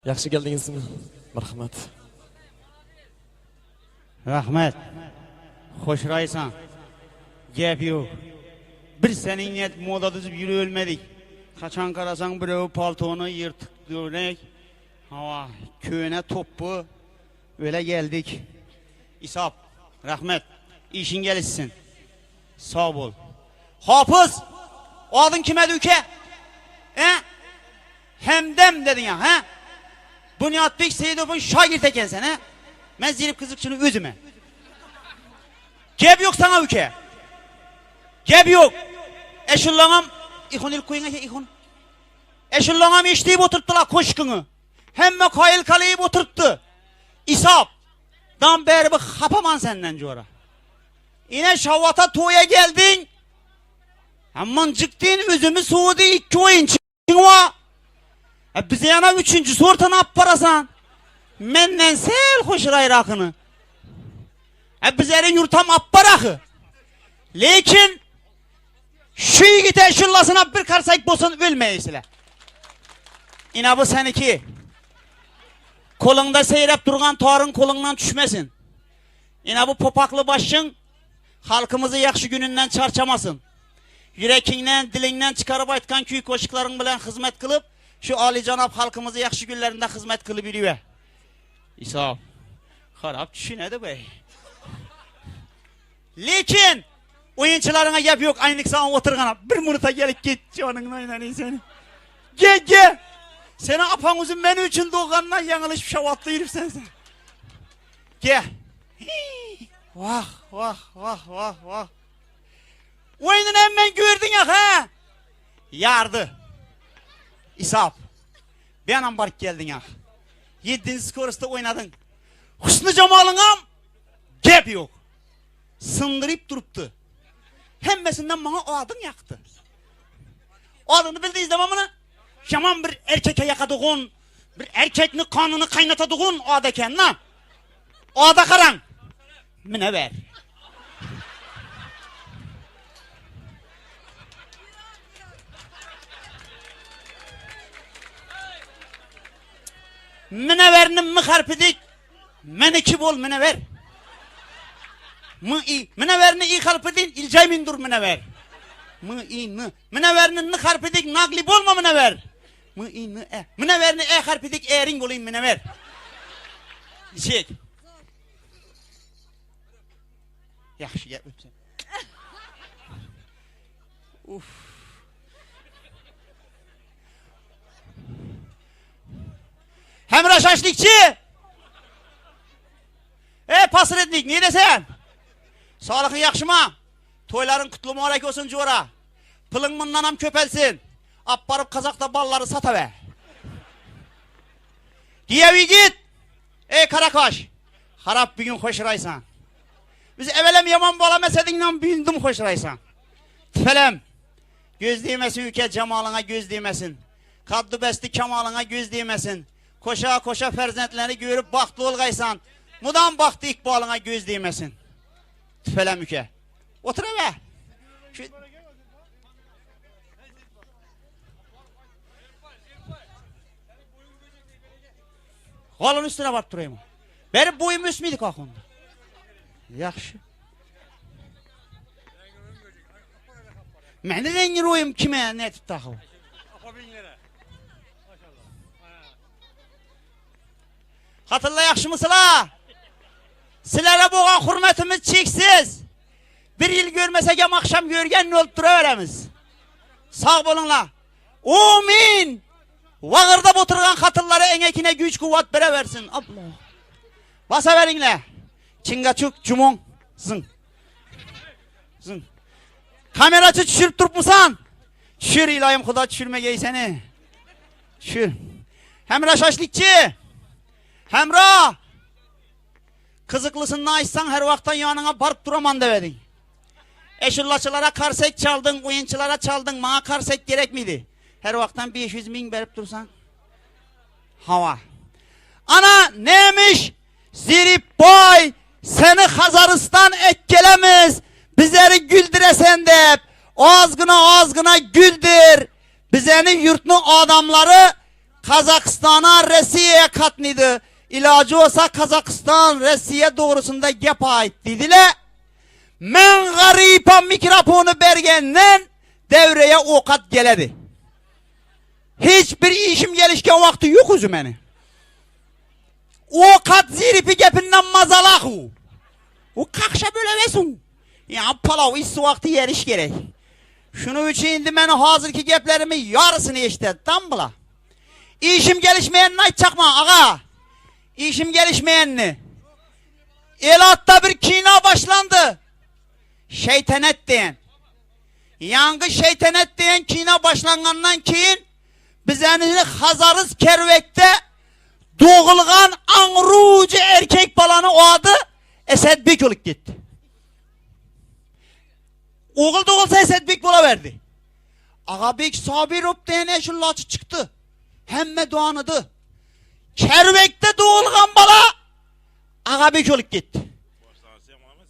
Ýagşy geldiňizmi? Marhamat. Rahmet. Hoş raýsan. Gep ýok. Bir seniň net moda düzüp ýürübilmedik. Haçan garasaň birewi paltony ýyrtyk döwnek. Hawa, köne topby. Öle geldik. Isap, rahmet. Işiň gelişsin. Sag bol. Hapyz! Adyň kim edi üke? E? Hemdem dediň ýa, hä? Bunyatbek Seýidowyň şagirti eken sen, hä? Men Zerip Kyzykçynyň özüme. Gep ýok saňa üke. Gep ýok. Eşullaňam ihon ilk goýuň eke ihon. Eşullaňam eşdip oturtdylar koşkyňy. Hemme kaýyl kalyp oturtdy. Isap, dan bäri bir hapaman senden jora. Ine şawata toýa geldiň. Amanjyk diýin üzümi suwudy iki oýunçy wa. E bize yana üçünji sortany alyp barasan. Menden sel hoşraýrakyny. E bizlere ýurtam alyp baraky. Lekin şu ýigite şullasyna bir karsayk bolsun ölmeýsile. Ina bu seniki. Koluňda seýrep durgan toruň koluňdan düşmesin. Ina bu popakly başyň halkymyzy ýagşy gününden çarçamasyn. Ýürekiňden, diliňden çykaryp aýtgan küý-koşuklaryň bilen hyzmat kylyp, şu alyjanap halkymyzy ýagşy günlerinde hyzmat kylyp ýürübe. Isa, harap düşünedi beý. Lekin oýunçylaryňa gep ýok, aýnyk saňa oturgana bir minuta gelip git, janyň naýnany seni. Ge, ge. Seni apaň uzun meni üçin doganyna ýaňylyşyp şawatly ýürüpsen sen. Ge. Wah, wah, wah, wah, wah. Oýnuny hem men gördüň ya ha. Yardı. İsap. Bir anam baryp geldin ya. Yedinci skorsta oýnadyň. Husny jamalyňam gep ýok. Syndyryp durupdy. Hemmesinden maňa adyň ýakdy. Adyny bildiňiz deme muny? Ýaman bir erkeke ýakadygon, bir erkekni kanyny kaýnatadygon ad eken na. Ada garaň. Mine ber. Mine berni m harpy dik. Meniki bol mine ber. M i mine berni i harpy dik iljaý min dur mine ber. M i n mine berni n harpy dik nagli bolma mine ber. M i n e mine berni e harpy dik eriň bolayım mine ber. Çek. Ýagşy gep öpsen. Uf. Hemra şaşlikçi. Ey pasrednik, nire sen? Sağlıkın yaxşıma? Toyların kutlu mübarek olsun cora. Pılın mundanam köpelsin. Ap barıp Kazakta balları sata be. Giyevi git. Ey Karakaş. Harap bir gün hoşraysan. Biz evelem yaman bala mesedinden büyündüm hoşraysan. Tüfelem. Göz değmesin ülke cemalına göz değmesin. Kaddı besti kemalına göz değmesin. Koşa koşa ferzentlerini görüp bahtlı olgaysan. Mudam bahtı ikbalına göz değmesin. Tüfelem ülke. Otur eve. Şu... Galın üstüne baryp durayım. Beri boyum ösmeydi kalkında. Yaxşı. Meni rengi royum kime ne etip takı? Hatırla yaxşı mısıla? Sizlere boğan hürmetimiz çeksiz. Bir yıl görmesek hem akşam görgen ne olup duraveremiz. Sağ bolunla. Amin. Wagyrdap oturgan hatynlara eňekine güýç-kuwwat berewersin. Allah. Basaweriňle. Çingaçuk Jumon zyň. Zyň. Kameraçy düşürip durupmysan? Düşür ilayim Huda düşürmegeý seni. Düşür. Hemra şaşlikçi. Hemra. Kyzyklysynda aýtsaň her wagtdan ýanyňa baryp duraman dewediň. Eşullaçylara karsek çaldyň, oýunçylara çaldyň, maňa karsek gerekmidi? Her wagtdan 500 miň berip dursaň. Hawa. Ana nemiş? Zerip boy seni Hazarystan ekkelemiz, bizleri güldüresen dep, azgına azgına güldür. Bizeni yurtnu adamları. Kazakystana, Rossiýa katnydy. Ilajy bolsa Kazakystan, Rossiýa dogrusynda gep aýt diýdile. Men garypa mikrofony bergenden dewreýe okat geledi. Hiç bir işim gelişken wagty ýok özü meni. Okat ziripi gepinden mazalahu. U kakşa bölewesu. Ýa palaw issi wagty ýeriş gerek. Şunuň üçin indi meni hazirki geplerimi ýarysyny eşitedi tam bula. Işim gelişmeýenini aýtjakma aga. Işim gelişmeýenini. Elatda bir kino başlandy. Şeýtenet diýen. Ýaňky şeýtenet diýen kino başlangandan keyin bizeni Hazarys Kerwekde dogulgan aňrujy erkek balany ady Esedbek bolup gitdi. Ogul dogulsa Esedbek bolaberdi. Agabek Sabirow diýen eşullaçy çykdy. Hemme danydy. Kerwekde dogulgan bala Agabek bolup gitdi.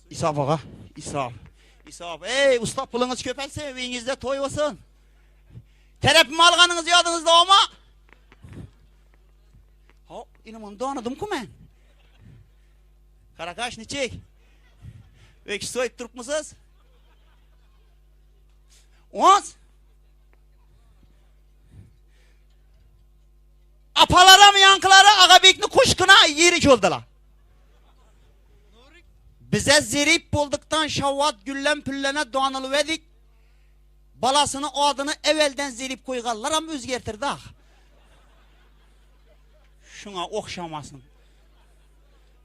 İsaf aga, İsaf. İsaf, ey usta puluňyz köpelsin, öýüňizde toý bolsun. Terepimi alganyňyz ýadyňyzda ama. Ha, ine muny danadym ku men. Karakaş niçik? Öküz soýup durupmysyz? Oz. Apalaram ýaňkylary Agabekni kuşkuna ýeri çoldular. Bize zerip boldukdan şawat güllen püllene danylywedik. Balasyny adyny ewelden zerip koýganlaram özgertirdi ah. Şuňa okşamasyn.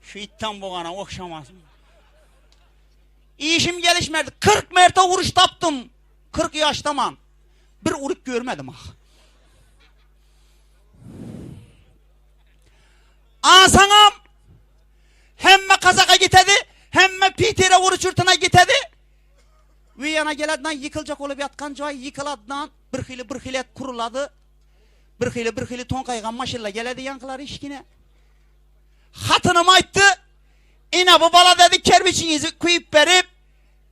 Şu itden bogana okşamasyn. Işim gelişmedi. 40 merte uruş tapdym. 40 ýaşdaman. Bir urup görmedim ah. Asaňam hemme Kazaka gitedi, hemme Pitere uruş ýurtuna gitedi. Wýana gelednan ýykyljak bolup ýatkan jaý ýykyladnan bir hili bir hili kurulady. Bir hili bir hili toňkaýgan maşynla geledi ýaňkylar işkine. Hatynym aýtdy, Ine bu bala dedi kerpiçiňizi küýüp berip,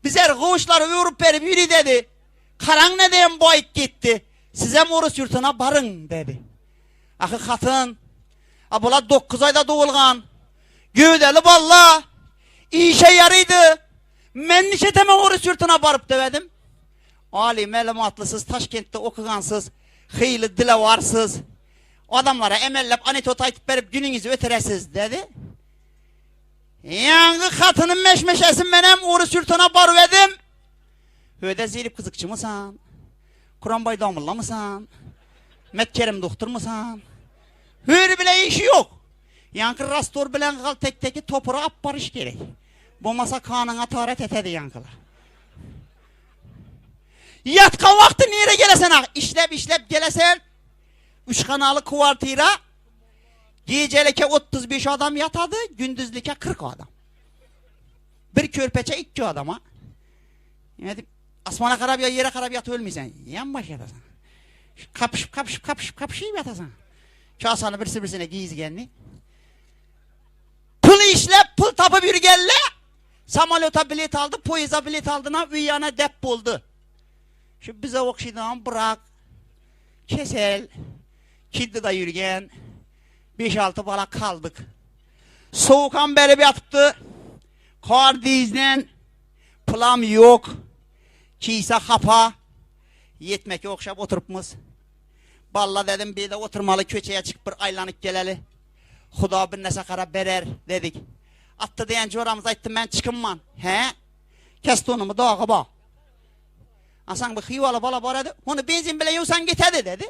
bizer guşlary öwrüp berip ýüri dedi. Karaň ne diýen boýup gitdi. Sizem orus ýurtuna baryň dedi. Ahy hatyn, a bular 9 aýda dogulgan. Göwdeli balla, işe ýarydy. Men nişeteme orus ýurtuna baryp dewedim. Aly mälumatlysyz, Taşkentde okygansyz, hyýly dilewarsyz. Adamlara emellep anekdot aýtyp berip günüňizi öteresiz dedi. Ýaňky hatynym meşmeşesi menem orus ýurtuna baryp edim. Höde zirip gyzykçymysan? Kuranbaý domullamysan? Metkerim doktormysan? Höri bile işi ýok. Ýaňky rastor bilen galtekteki topura ap baryş gerek. Bolmasa kanyňa tarat etedi ýaňkylar. Ýatkan wagty nire gelesen ah? Işlep işlep gelesen. Üç kanaly kwartira gejelike 35 adam ýatady, gündüzlike 40 adam. Bir körpeçe 2 adama. Ýa asmana garap ýa ýere garap ýatyp ölmeýsen, ýan baş ýatasan. Kapyşyp kapyşyp kapyşyp kapyşyp ýatasan. Kasany birsi birsine gizgenli. Pul işläp pul tapyp ýürgenle samolýota bilet aldy, poýeza bilet aldyna uýana dep boldy. Şu bize okşydan bırak kesel kiddi-da ýürgen 5-6 bala kaldyk. Sowukam berip ýatypdy. Kar dizden pulam ýok. Kise hapa. Ýetmeke okşap oturypmyz. Balla dedim bir de oturmaly köçeye çykyp bir aýlanyp geleli. Huda bir nese gara berer dedik. Atdy diýen joramyz aýtdy men çykymman. He? Kestonumy dagy ba. Asaň bir hywaly bala bar edi. Ony benzin bilen ýuwsaň gitedi dedi.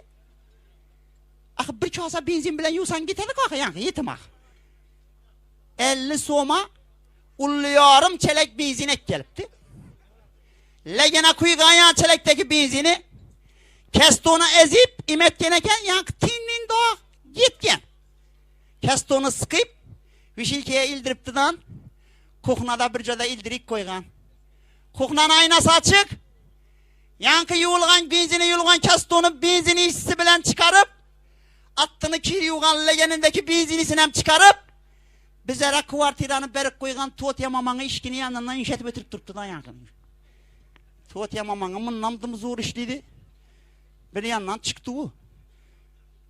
Ahy bir kasa benzin bilen ýuwsaň gitedi kaka ýaňky ýetim ah. 50 soma ully ýarym çelek benzin ek gelipdi. Legene kuýgan çelekdeki benzini kestona ezip imetken eken ýaňky tinin dog gitgen. Kestony sykyp wişilkeye ildiripdi dan. Kuhnada bir joda ildirik koýgan. Kuhnanyň aýnasy açyk. Ýaňky ýuwulgan benzini ýuwulgan kestony benzini işçisi bilen çykaryp, atdyny kir ýuwgan legenindeki benzinisini hem çykaryp, bizere kwartirany berip goýgan Totýa mamaňy işkini ýanyndan işetip ötürip durupdy da ýaňky. Totýa mamaňy mundan dym zor işlidi. Bir ýandan çykdy bu.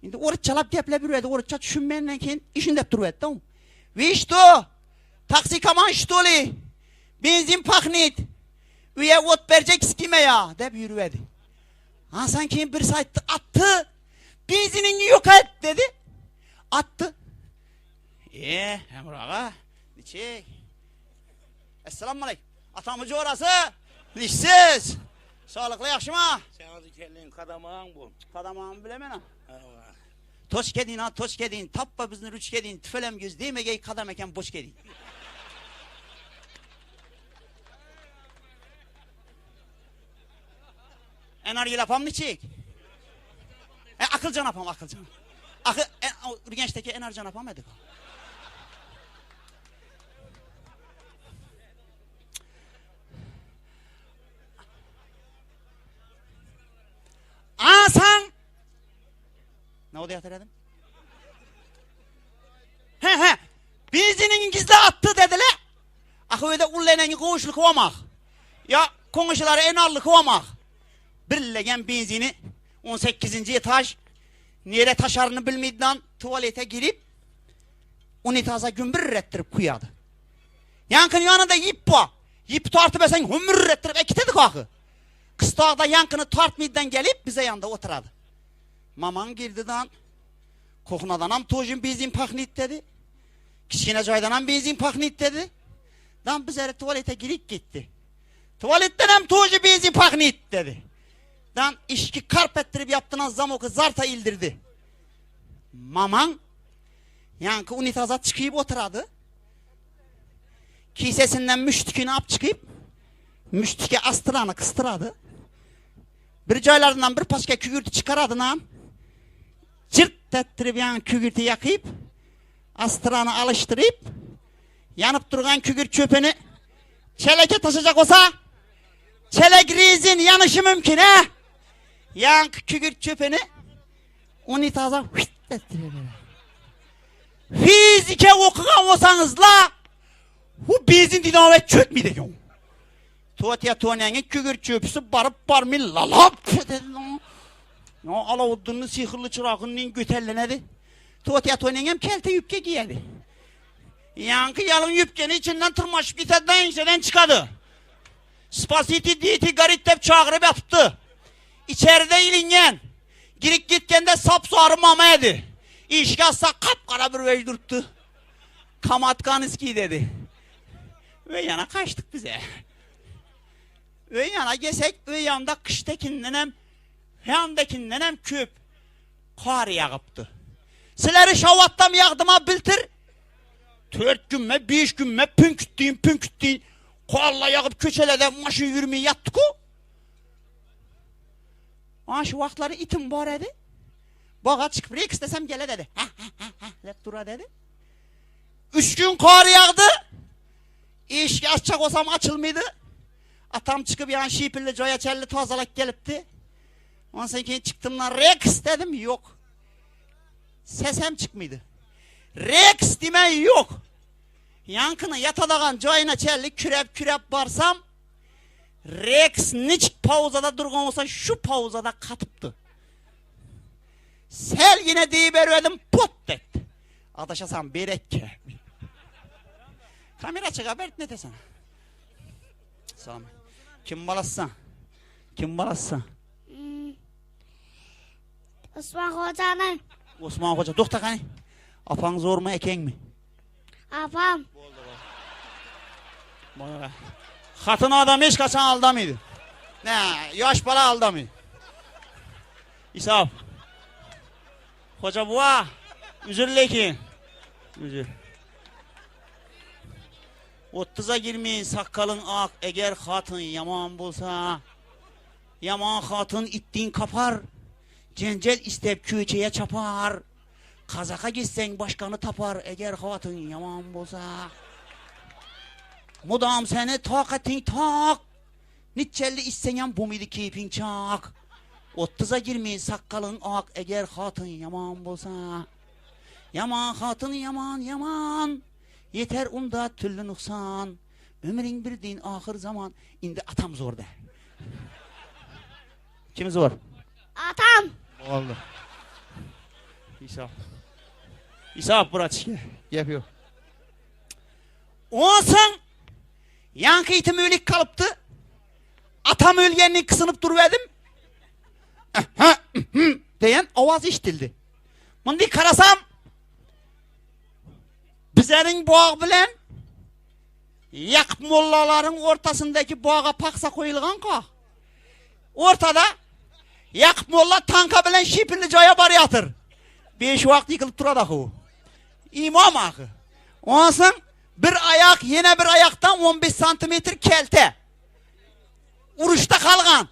Indi orusçalap geplep ýüredi, orusça düşünmänden keyin işindep duruberdi da. Вы что? Taksikaman что ли? Benzin pahnit. Üye ot berjek kime ya? Dep ýürüberdi. Ansan keyin birisi aýtdy, atdy. Benzinini yok et dedi. Atdy. E, Emre aga, niçik? Esselamu aleyküm. Atamı jorasy, nişsiz. Sağlıkly ýagşyma? Sen kelleň kadamaň bu. Kadamamy bilemen ha. Toç kedin ha, toç kedin, tapba bizni rüç kedin, tüfelem göz demegey kadam eken boç kedin. Enar apam niçik? E, akılcan apam, akılcan. Akı, e, Ürgenç'teki Enarcan apam edik. Asan Ne oldu yatar dedim? He he. Benzinin gizli attı dediler. Ah öyle ulleneni koğuşlu kovamak. Ya konuşuları en allı kovamak. Birlegen benzini 18. etaj nere taşarını bilmeyden tuvalete girip unitaza gümbür ettirip kuyadı. Yankın yanında ip var. Ip tartıp esen hümür ettirip ekitedik ahı. Kıstağda yankını tartmaydan gelip bize yanında oturadı. Maman girdidan Kohunadan am tojun benzin pahnit dedi. Kiçkine joydan am benzin pahnit dedi. Dan bizlere tuvalete girip gitti. Tuvaletten hem toju benzin pahnit dedi. Dan işki karp ettirip yaptınan zamoku zarta ildirdi. Maman yankı unitaza çıkıp oturadı. Kisesinden müştükünü ap çıkıp müştüke astıranı kıstıradı. Bir joylarından bir paçka kükürtü çıkaradı nam. Cırt ettirip yan kükürtü yakıp astıranı alıştırıp yanıp durgan kükürt çöpünü çeleke taşacak olsa çelek rezin yanışı mümkün he. Yan kükürt çöpünü unitaza hüt ettiriyor. Fizike okugan olsanız la bu benzin dinamit çökmeydi degan. Tuvatya tuvanyanın kükürt çöpüsü barıp barmil lalap dedi. Ya Alavuddin'in sihirli çırağının götellenedi. Tuvatya tuvanyanın kelte yüpke giyedi. Yankı yalın yüpkeni içinden tırmaşıp giteden enseden çıkadı. Spasiti diyeti garittep çağırıp yaptı. İçeride ilingen. Girip gitkende sapsarı mama edi. İşke atsa kapkara bir vecdurttu. Kamatkan iski dedi. Ve yana kaçtık bize. Ve yana gesek ve yanda kıştakindenem yandakindenem küp kar yağıptı. Sileri şavattam yağdıma biltir. Dört günme, beş günme pünküttüğün pünküttüğün kolla yağıp köçelede maşın yürümeye yattık o. Ana şu vaxtları itim var edi. Bağa çıkıp Rex desem gele dedi. Ha ha ha ha dep dura dedi. Üç gün kar yağdı. İşki açacak olsam açılmıydı. Atam çıkıp yan şipilli joya çelli tozalak gelipti. Ondan sonra çıktım lan Rex dedim yok. Sesem çıkmıydı. Rex demen yok. Yankını yatadağan joyuna çelli kürep kürep barsam Rex niç pauzada durgan olsa şu pauzada katıptı. Sel yine deyiverdim pot etti. Adaşasan berekke. Kamera çık haber ne desen. Salam. Kim balassan? Kim balassan? Osman Hoca'nın Osman Hoca. Doktor hani? Apan zor mu eken mi? apam. Hatın adam hiç kaçan aldamıydı. Ne? Yaş bala aldamıydı. İsaf. Hoca buğa. Üzür lekin. Üzür. Ottuza girmeyin sakalın ak eğer hatın yaman bolsa. Yaman hatın ittin kapar. Cencel istep köçeye çapar. Kazaka gitsen başkanı tapar eğer hatın yaman bolsa. Mudam seni takatin tak. Niçelli içsen bu muydu keyfin çak. Ottuza girmeyin sakalın ak eğer hatın yaman bolsa. Yaman hatın yaman yaman. Yeter unda türlü nuksan. Ömrün bir din ahır zaman. İndi atam zor de. Kim zor? Atam. Oldu. İsa. İsa braçke. Gep ýok. Onsoň ýaňky itim ölik galypdy. Atam ölgenini kysynyp duruberdim. Diýen owaz eşidildi. Muny karasam bizleriň bog bilen Ýakup mollalaryň ortasyndaky boga paksa goýulganka. Ortada Ýakup molla tanka bilen şipilli jaýa barýatyr. Beş wagt ýykylyp durady ahy. Imam ahy. Onsoň bir aýak ýene bir aýakdan 15 santimetr kelte. Uruşda kalgan.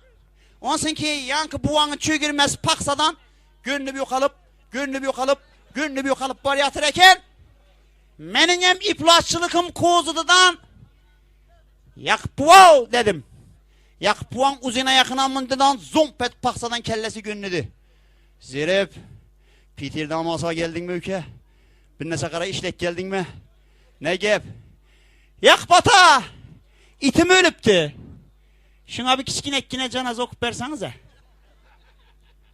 Onsoň ki ýaňky buwaňy çögirmesi paksadan gönlüp ýokalyp, gönlüp ýokalyp, gönlüp ýokalyp barýatyr eken. Meniňem iflasçylykym kozudydan Ýakup buwa dedim. Ýakup buwaň uzyn aýakyna mündidan zomp edip paksadan kellesi gönlüdi. Zerep, Piterden amasa geldiňmi öýke? Birnäçe gara işlek geldiňmi? Ne gep? Ýakup ata, itim ölüpdi. Şuňa bir kiçginekkine janaza okup berseňiz-ä.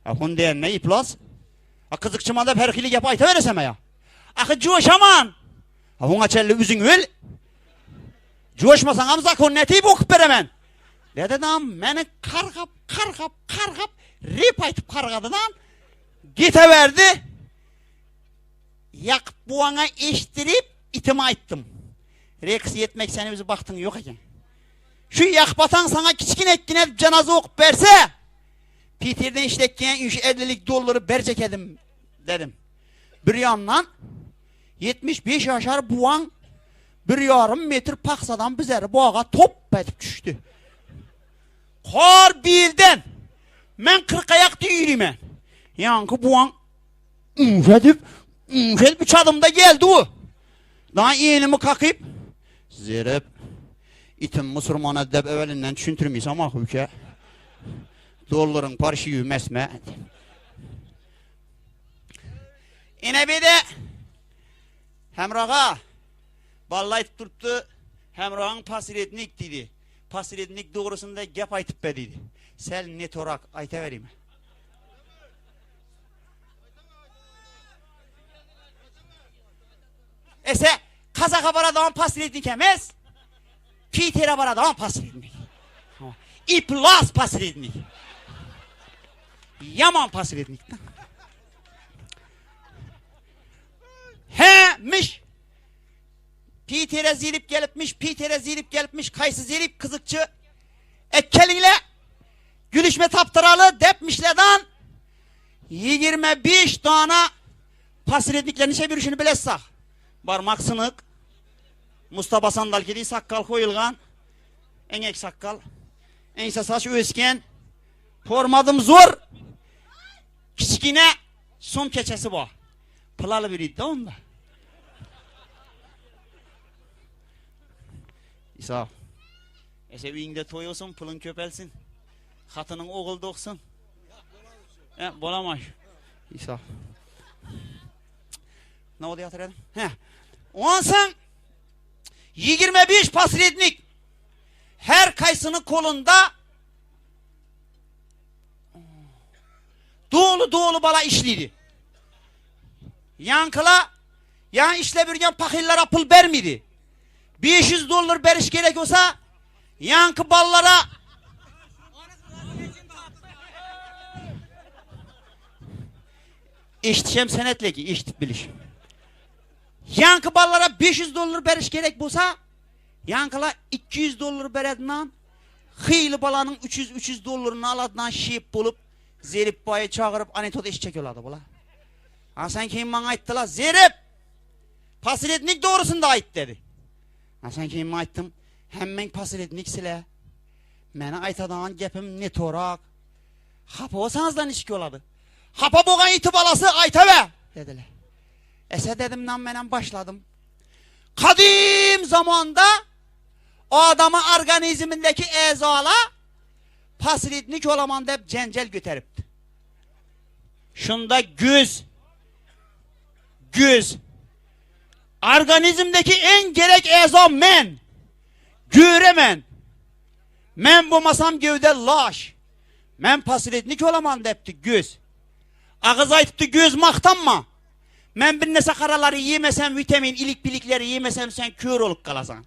A hun diýen ne iflas? A gyzykçyma da her hili gep aýta beresem ýa. Ahy joşaman. A oňa çenli üzüň öl. Joşmasaňam zakon nätip okup beremen. Dededam meni kargap, kargap, kargap rep aýtyp kargadydan giteberdi. Ýakyp buwaňa eşdirip itime aýtdym. Reks ýetmek seni bizi bagtyň ýok eken. Şu ýakyp ataň saňa kiçginekgine janaza okup berse, Piterden işletýän üç ellilik dollary berjek edim dedim. Bir ýandan 75 ýaşar buwaň bir ýarym metr paksadan bizeri baga top edip düşdi. Kar bilden men 40 aýak düýrüme. Ýaňky buwaň üňşedip, üňşedip üç adymda geldi bu. Daha enimi kakyp, Zerep, itim musurmana dep evelinden düşündirmeysem ah ülke. Dollaryň parşiwi mesme. Ine bir-de Hemraga Bally aýtyp durupdy, Hemragyň posrednik diýdi. Posrednik dogrusynda gep aýtyp be diýdi. Säl netorak aýtabereyim. Ese Kazaka baradagan posrednik emes. Piter'e baradagan posrednik. Iflas posrednik. Ýaman posrednik. He, miş. Piter'e zilip gelipmiş, Piter'e zilip gelipmiş, kaýsy zilip kyzykçy. Ekkeliňle gülüşme tapdyraly depmişlerden 25 dana posredniklerini niçe birişini bilessak. Barmak synyk, Mustafa Sandal kedi sakkal koyulgan, eňek sakkal, ense saç ösken, formadım zor, kiçkine som keçesi bar. Pul alyp ýörüdi onda. İsa. Ese öýüňde toý olsun, puluň köpelsin. Hatynyň ogul dogsun. E, bolamay. İsa. Ne oldu ýatyr edim? He. Onsoň 25 posrednik her kaýsynyň kolunda doly doly bala işlidi. Ýaňkyla ýa işlep ýörgen pahyllara pul bermedi. 500 dollar beriş gerek bolsa, ýaňky ballara Eşitişem senetleki, eşitip biliş. Ýaňky ballara 500 dollar beriş gerek bolsa, ýaňkyla 200 dollar beredinan, hyýly balanyň 300-300 dollaryny aladynan şeýip bolup, Zerip baýy çagyryp anetot eşitjek bolady bula. Ha sen keyin maňa aýtdylar, Zerip! Posrednik dogrusynda aýt dedi. Ha sen keyin maňa aýtdym, hemmeň posrednik sile. Meni aýtadan gepim netorak. Hapa bolsaňyzdan niçik bolady? Hapa bogan iti balasy aýtabe dediler. Ese dedim nan menem başladım. Kadim zamanda adamı organizmindeki ezala posrednik olaman dep cencel göteripdi. Şunda göz göz organizmdeki en gerek eza men. Göremen. Men bolmasam gewde laş. Men posrednik olaman depdi göz. Agyz aýtypdy göz magtanma. Men bir nese karalary ýemesem witamin ilik bilikleri ýemesem sen kör bolup galasaň.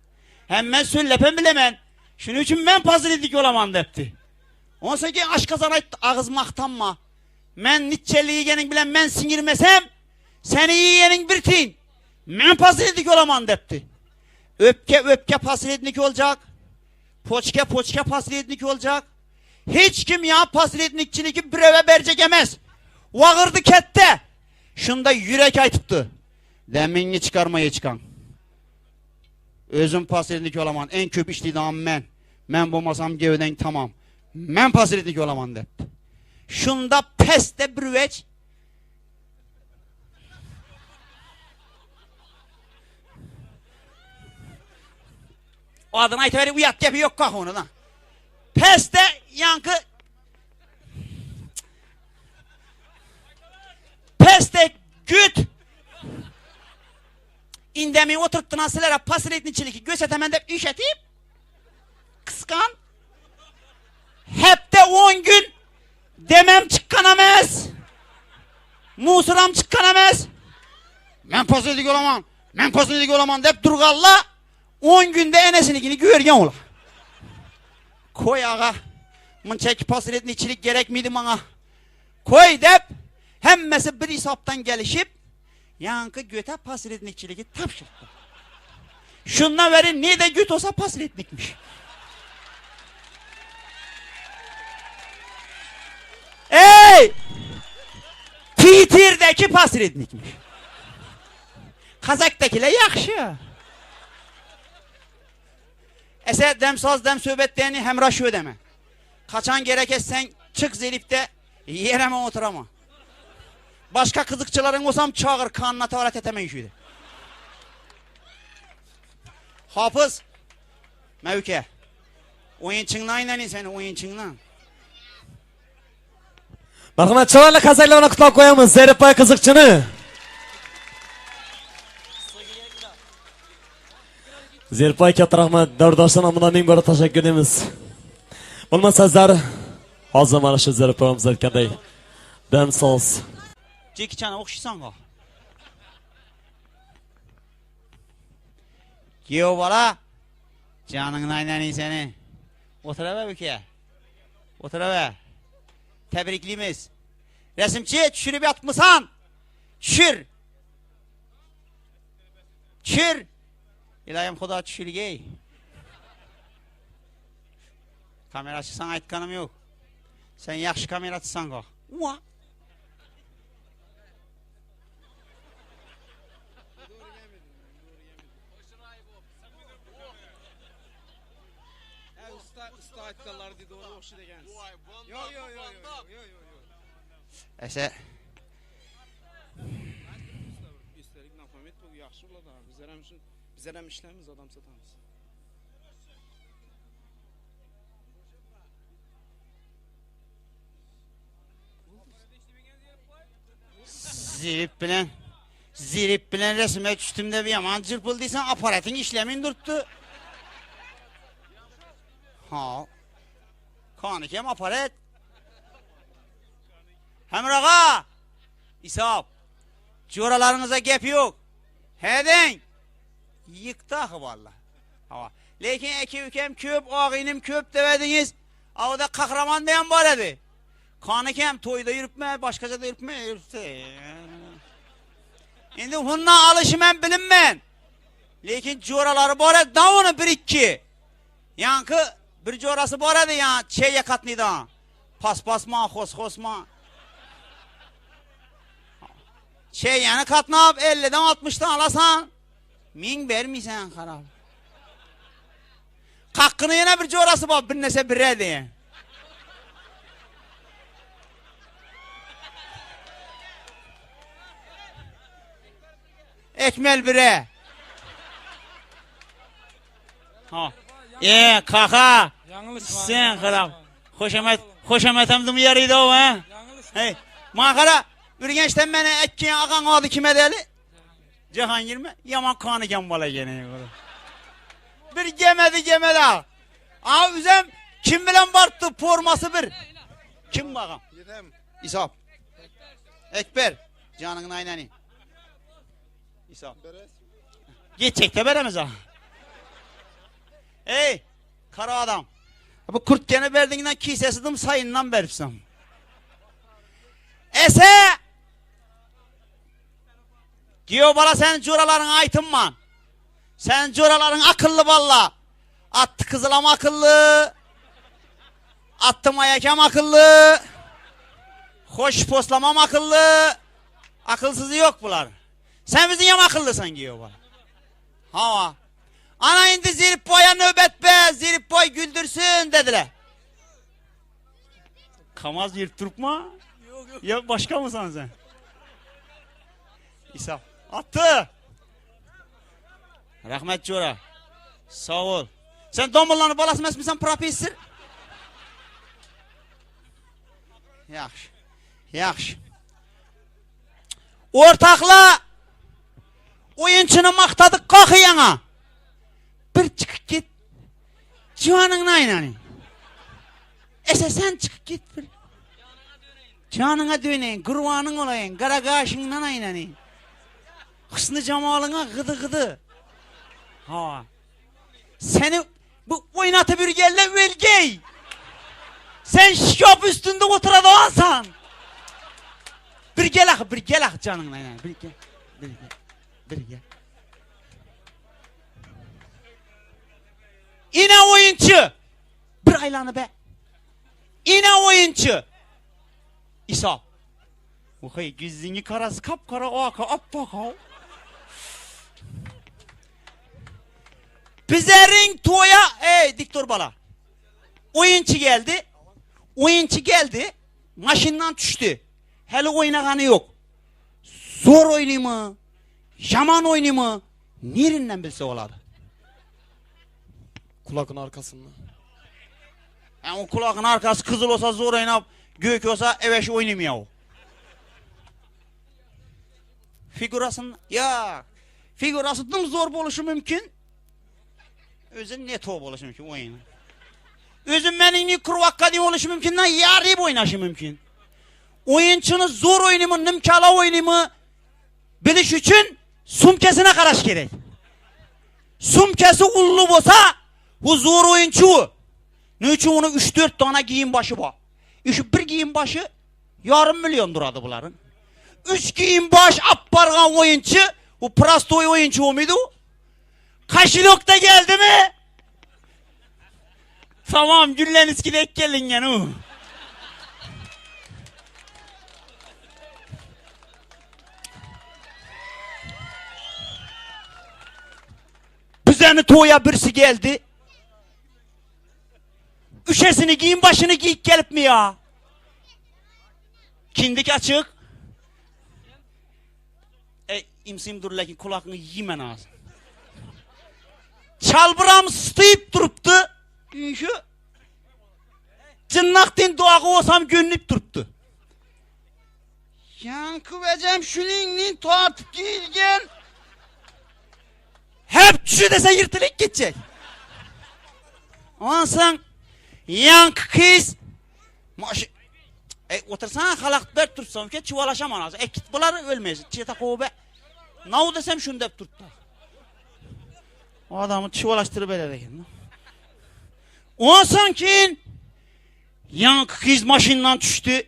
Hem men söllepem bilemen. Şunuň üçin men posrednik bolaman depdi. Onsoň keyin aşgazan aýtdy agyz magtanma. Men niçeli iýgeniň bilen men siňirmesem seni iýeniň bir tin. Men posrednik bolaman depdi. Öpke öpke posrednik boljak. Poçke poçke posrednik boljak. Hiç kim ýa posrednikçiligi birewe berjek emes. Wagyrdy ketde. Şunda ýürek aýtypdy. Demiňi çykarma ýeçkaň. Özüm posrednik bolaman. Eň köp işleýdam men. Men bolmasam gewdeň tamam. Men posrednik bolaman depdi. Şunda pesde bir weç Adyny aýtaweri uýat gepi ýok kahony da. Pesde ýaňky Pesde güt Indemi oturtdyna silere posredniçiliki gösetemen dep iş etip kyskan Hepde 10 gün demem çykkan emes. Musuram çykkan emes. Men posrednik olaman. Men posrednik olaman dep durgalla 10 günde enesininkini görgen ola. Koy aga. Munça posredniçilik gerek miydi bana? Koy dep hemmesi bir hesaptan gelişip yankı göte posrednikçiligi tapşırdı. Şundan beri ne de göt olsa posrednikmiş. Ey! Twitter'daki posrednikmiş. Kazak'takiler yaxşı. Ese dem saz dem söhbet deni hemra şu deme. Kaçan gerek etsen çık zelipte yereme oturama. Başka kızıkçıların olsam çağır kanına tarat etemen şuydu. Hafız Mevke O'yinçiňden aýlanyň sen o'yinçiňden. Marhamat chiroyli qarsaklar bilan qutlab qo'yamiz Zeripboy qiziqchini. Zeripboy katta rahmat. Davrdoshlар nomidan ming bor tashakkur etamiz. Bo'lmasa sizlar hozir mana shu Zeripboyimiz aytganday damsoz Jeki Chan'a o'xshaysan-ku. Kuyov bola, janyňny aýlanyň seni. Oturaber uka. Oturaber. Tebriklimiz. Resimçi düşürüp ýatmysan? Düşür. Düşür. Ilayim Xudo düşürgey. Kameraçı sana aytganim yo'q. Sen yaxshi kamerachisan go. Ua. Usta aytganlar dedi onu o'xshaydi ekansiz. Yo'q, yo'q, yo'q, yo'q, yo'q, yo'q, yo'q. Ese Esdalik nafamet bu yaxshi bo'ladi. Bizlar ham shu bizlar ham ishlaymiz, odam sotamiz. Zirip bilen Zirip bilen resme düştüm de bir yaman cırpıldıysan aparatın işlemin durttu. Ha. Kanı aparat. Hemrağa. İsap. Jo'ralaringizga gap yo'q. Heding. Yiqdi axı valla. Hava. Lekin aka ukam ko'p, og'inim ko'p demediniz. Avda qahramon degan bor edi. Qani to'yda yuribmi, boshqa joyda yuribmi? Yuribdi. Endi undan olishim ham bilinman. Lekin jo'ralari bor edi, da uni bir ikki. Yankı bir jo'rasi bor edi, ya chega qatnaydi. Pas-pasma, xos-xosma. Chegani qatnab 50dan 60dan alasan, ming bermaysan qarab. Qaqqini yana bir jo'rasi bor, bir narsa beradi. Ekmel bire. Ha. E, kaka. Sen qarab. Xoşamet, xoşametim yarıydı o ha. Hey, ma qara, Ürgençden meni ekken ağaň ady kim edeli? Jahangir mi? Yaman kanı bola gene. Bir gemedi gemedi. Aa üzem kim bilen barttı forması bir. Kim ağam? Yetem. İsap. Ekber, janyňny aýnany. İsa. Geçjekde beremiz ha. Ey, kara adam. Bu kurtkeni berdiğinden kisesi dım sayından beripsin. Ese! Giyo bala sen curaların aytınman. Sen curaların akıllı valla. Attı kızılam akıllı. Attım ayakam akıllı. Hoş poslamam akıllı. Akılsızı yok bular. Sen bizim yam akıllısın giyo bala. Hava. Ana indi Zirip boya nöbet be, Zirip boy güldürsün dediler. Kamaz yırıp durma. Yok yok. Ya başka mısın sen? İsa attı. Rahmet Cora. Sağ ol. Sen domullanı balası mesmisən professor? Yaxşı. Yaxşı. Ortakla oyunçunu maktadık kalk yana. Bir çıkıp git. Civanın aynanı. Ese sen çıkıp git bir. Canına döneyim, kurbanın olayım, kara kaşından aynanı. Hüsnü cemalına gıdı gıdı. Ha. Seni bu oynatı bir gelle velgey. Sen şikap üstünde oturadağansan. Bir gel ah, bir gel ah canına aynen. Bir gel, bir gel, bir gel. Yine oyuncu. Bir aylanı be. Yine oyuncu. İsa. Ohay gözünü karası kapkara o aka appak ha. Bizerin toya ey diktor bala. Oyuncu geldi. Oyuncu geldi. Maşından düştü. Hele oynaganı yok. Zor oynuyor mu? Yaman oynuyor mu? Nerinden bilse oladı. Kulakın arkasında. Yani o kulağın arkası kızıl olsa zor oynap, gök olsa eveş oynamıyor o. Figurasın ya figurası dım zor oluşu mümkün. Özün net oluşu mümkün oyun. Özün benim kurvakka diye oluşu mümkün lan yarı oynaşı mümkün. Oyunçunu zor oynumu, nımkala oynumu biliş için sumkesine karaş gerek. Sumkesi ullu bolsa, bu zor oyuncu. Ne üçün onun 3-4 tane giyim başı var. Şu bir giyim başı yarım milyon duradı bunların. 3 giyim baş appargan oyuncu, bu prostoy oyuncu o muydu? Kaşilok da geldi mi? Tamam güllen iskilek gelin yani. o. Bizeni toya birisi geldi. Üşesini giyin başını giyip gelip mi ya? Kindik açık. E, imsim dur lakin kulakını yemen ağzı. Çalbıram sıtıyıp duruptu. Şu Cınnaktin duağı olsam gönlüp duruptu. Yankı vecem şuningin tartıp giyilgen. Hep düşü dese yırtılık gidecek. Onsan yankı kız Maş E otursana halak ber tursam ki çuvalaşamam az. E git bular ölmez. Çeta kobe. Nav desem şunu dep tuttu. O adamı çuvalaştırıp böyle eken. Onsan ki yankı kız maşından düştü.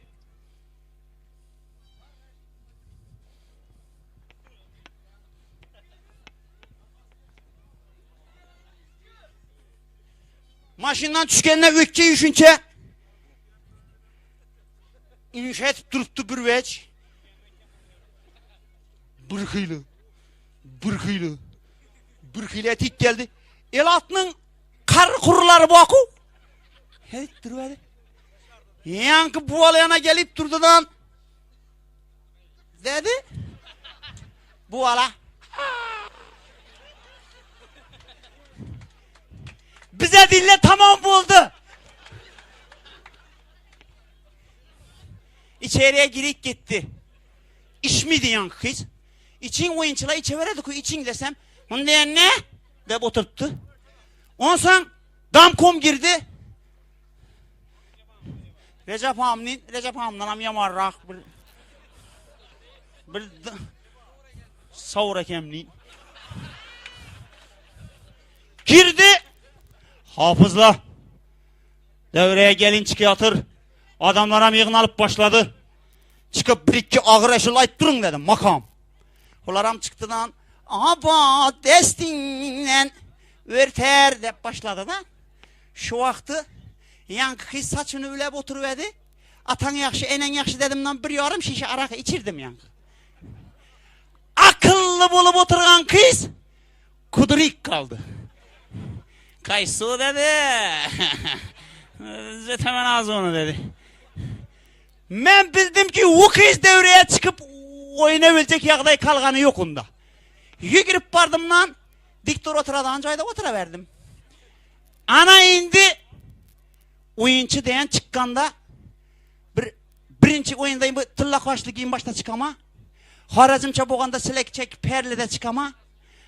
Maşından düşkenine ökçe düşünce İnşa etip duruptu bir veç. Bir hıylı. Bir hıylı. Bir hıylı etik geldi. El atının kar kuruları baku. Hey duruverdi. Yankı bu alayana gelip durdudan. Dedi. Bu ala. Bize dille tamam buldu. İçeriye girip gitti. İş mi diyen kız? İçin oyuncular içe ki için desem. Bunu diyen ne? Ve oturttu. Ondan damkom girdi. Recep Ham'ın, Recep Ham'dan am yamarrak. Bir sawur ekemni. Girdi. Hafızla. Devreye gelin çıkıyatır. Adamlara yığın başladı. Çıkıp bir iki ağır eşil ayt durun dedim makam. Olaram çıktıdan Aba destinden örter dep başladı da. Şu vaxtı yankı kız saçını ülep oturuverdi. Atan yaxşı, enen yaxşı dedimden bir yarım şişe arak içirdim yankı. Akıllı bolup oturgan kız kudurik kaldı. Kaysu dedi. Zetemen az onu dedi. Men bildim ki o kız devreye çıkıp oyuna ölecek yagday kalganı yok onda. Yürüp bardımdan diktor oturadan joyda oturaverdim. Ana indi oyuncu diyen çıkkanda bir birinci oyunda bu tilla qaşlı giyim başta çıkama. Xorazmcha bo'lganda silakchak perlida çıkama.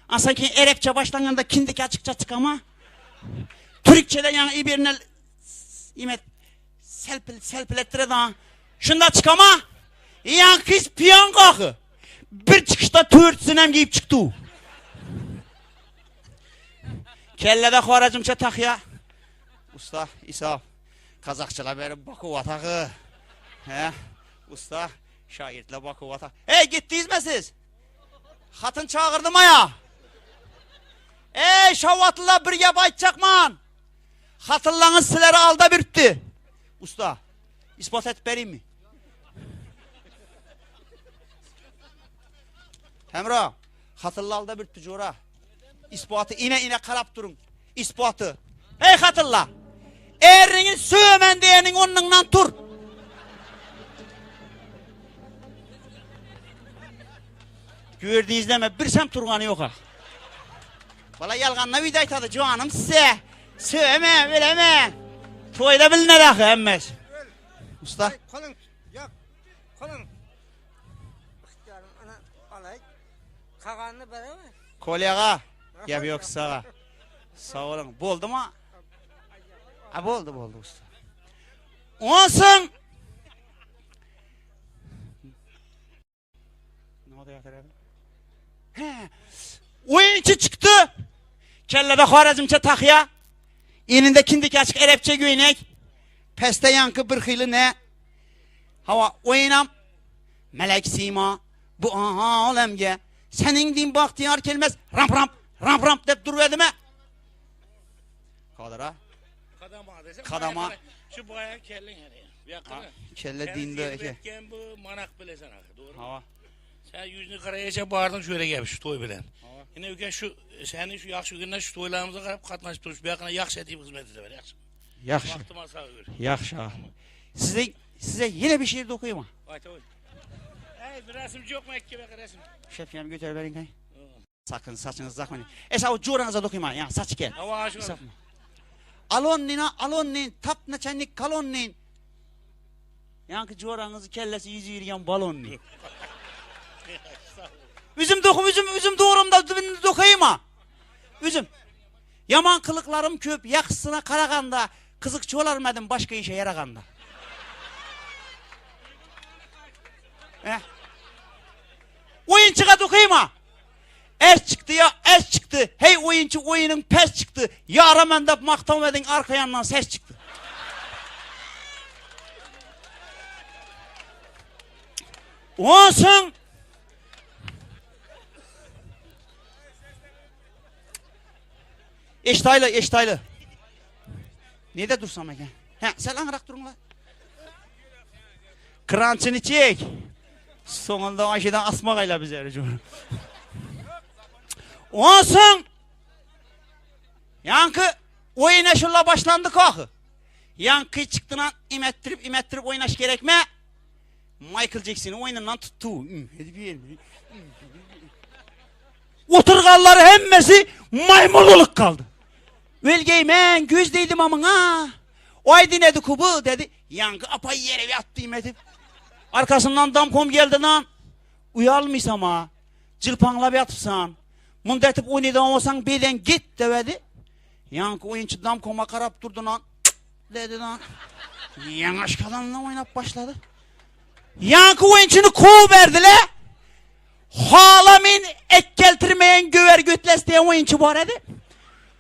Ansan keyin erepçe başlanganda kindik açıkça çıkama. Türkçede yani ibirine imet selpil selpil ettiredi Şunda çıkama. Yan kız piyan kalkı. Bir çıkışta törtsün hem giyip çıktı. Kellede Xorazmcha takya. Usta İsa Kazakçılar beri Bakı vatağı. He, usta şairtle Bakı vatağı. Hey gittiniz mi siz? Hatın çağırdım aya. Ey şavatlılar bir gap aytacakman. Hatırlanız sizleri alda bürttü. Usta ispat et bereyim mi? Hemra, hatırla alda bürttü cora. İspatı ine ine karap durun. İspatı. Ey hatırla. Erini sövmen diyenin onunla tur. Gördüğünüzde bir sem turganı yok ha. Bala yalganla vida aytadı canım size. Sövme, bileme. Toyda bilinir ahı emmez. Usta. Kolun yok. Kolun. İhtiyarım ana alay. Kaganını vereme. Kolyağa. Gap yok sağa. Sağ olun. Boldu mu? Ha boldu boldu usta. Olsun. Ne oldu ya He. Oyuncu çıktı. Kellede Xorazmcha takya. Eninde kindik açık Arapça göğnek. Peste yankı bir xili ne? Hava oynam. Melek sima bu alemge. Senin din bahtiyar kelmez. Ramp ramp ramp ramp dep duruverdi mi? Kadir ha. Kadama desem. Kadama. Şu baya kellin hani. Yakını. Kelle dinde eke. Etken bu manak bilesen akı, doğru mu? Hava. Sen yüzünü karaya bağırdın şöyle gel şu toy bilen. Yine ülke şu senin şu yaxşı günden şu toylarımıza qarab qatnaşıp duruş. Bu yakına yaxşı edip hizmet edever yaxşı. Yaxşı. Vaktıma sağ gör. Yaxşı. ha. Size size yine bir şiir okuyayım mı? Ayta oy. Ey bir resim yok mu ekki bak resim. Şefim götür verin kay. Sakın saçınızı takmayın. Esa o curanıza dokuyma ya saç gel. Hava aşık. Sapma. Alonnina alonnin tap naçenlik kalonnin. Yankı curanızı kellesi yüzü yürüyen balonnin. Üzüm dokum üzüm üzüm doğrumda dibini dokuyayım ha. Üzüm. Yaman kılıklarım köp yaksına karaganda kızıkçı olarmadım başka işe yaraganda. Eh. Oyuncuğa dokuyayım ha. Es çıktı ya es çıktı. Hey oyuncu oyunun pes çıktı. Yaramen de maktamedin arka yandan ses çıktı. Olsun. Eştaylı, eştaylı. Nede dursam eken? He, sen anrak durun la. Krançını çek. Sonunda Ayşe'den asmak bize ericim. Olsun. Yankı oyuna şulla başlandı kahı. Yankı çıktığından imettirip imettirip oynaş gerekme. Michael Jackson'ı oyunundan tuttu. Oturganları hemmesi maymun olup kaldı. Velgeymen göz değdim amına. ha. Oy dinedi kubu dedi. Yankı apay yere yattı edip. Arkasından damkom geldi lan. Uyalmıysam ha. Cılpanla yatıpsan. Munda etip oynadan olsan beden git devedi. Yankı oyuncu damkoma karap durdu lan. Cık dedi lan. Yanaş kalanla oynap başladı. Yankı oyuncunu kovuverdiler. Hala men ekkeltirmeýän göwer götles diýen oýunçy bar edi.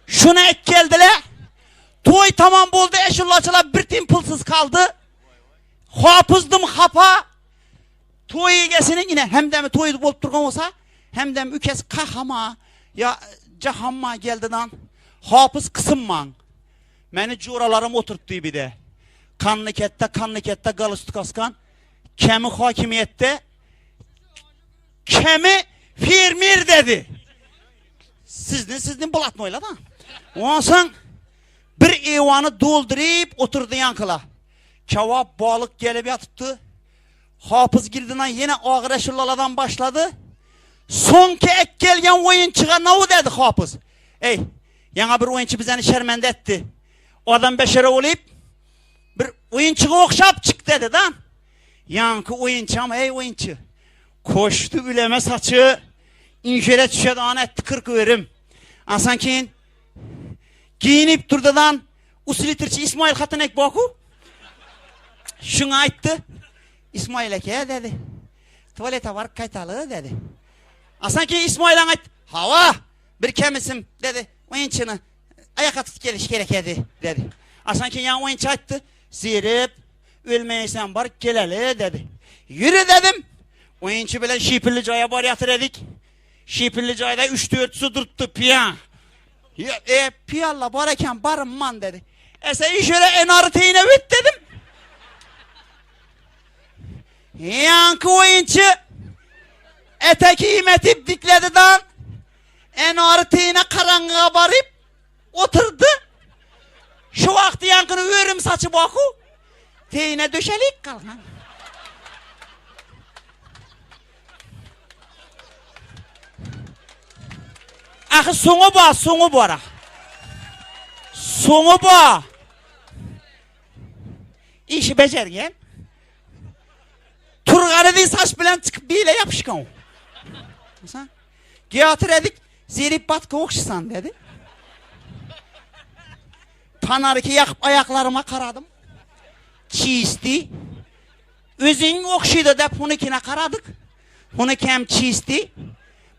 Şuny ekkeldiler. Toý tamam boldy, eşullaçylar bir tim pulsuz kaldy. Hapyzdym hapa. Toý egesiniň ine hemdemi toý bolup durgan bolsa, hemdem ükesi kahama ya jahamma geldi dan. Hapyz kysymmaň. Meni joralarym oturtdy bir de. Kanly ketde, kanly ketde galstuk askan. Kemi hakimiyette Kemi fermer dedi. Sizni sizni bulatnoyla da. Ondan bir eyvanı doldurup oturdu yankıla. Kebap balık gelip yatıptı. Hafız girdinden yine ağır eşullaladan başladı. Sonki ek gelgen oyunçuğa ne o dedi Hafız. Ey, yana bir oyunçu bizeni şermende etti. Adam beşere olayıp bir oyunçuğa okşap çık dedi da. Ýaňky oýunçam, eý oýunçy. Koşdy üleme saçy, inşere düşedan etdi 40 örüm. Asan keyin giyinip durdadan usilitirçi İsmail Hatun ek boku. Şuňa aýtdy. İsmail eke dedi. Tuvalete baryp gaýtaly dedi. Asan keyin İsmail aňa aýtdy. Hawa, bir kemisim dedi. Oýunçyny aýaka tutup geliş gerek edi dedi. Asan keyin ýaňy oýunçy aýtdy. Zerip Ölmeýseň baryp geleli dedi. Ýüri dedim. Oýunçy bilen şipilli jaýa barýatyr edik. Şipilli jaýda üç-dörtüsi durupdy piýa. E, piýalla bar eken, barymman dedi. E sen şöyle enary teýine bit dedim. Ýaňky oýunçy eteki imetip dikledi dan. Enary teýine karaňgyga baryp Oturdy. Şu wagty ýaňkyny örüm saçy boku. Teýine döşelik galgan. Ahy soňy ba, soňy bar. Soňy ba. Işi bejergen. Turgany diý saç bilen çykyp bile ýapyşkan. Geatyr edik, Zerip batga okşysan dedi. Panariki ýakyp aýaklaryma karadym. Çisti. Özüň okşydy dep hunykine karadyk. Hunykem çisti.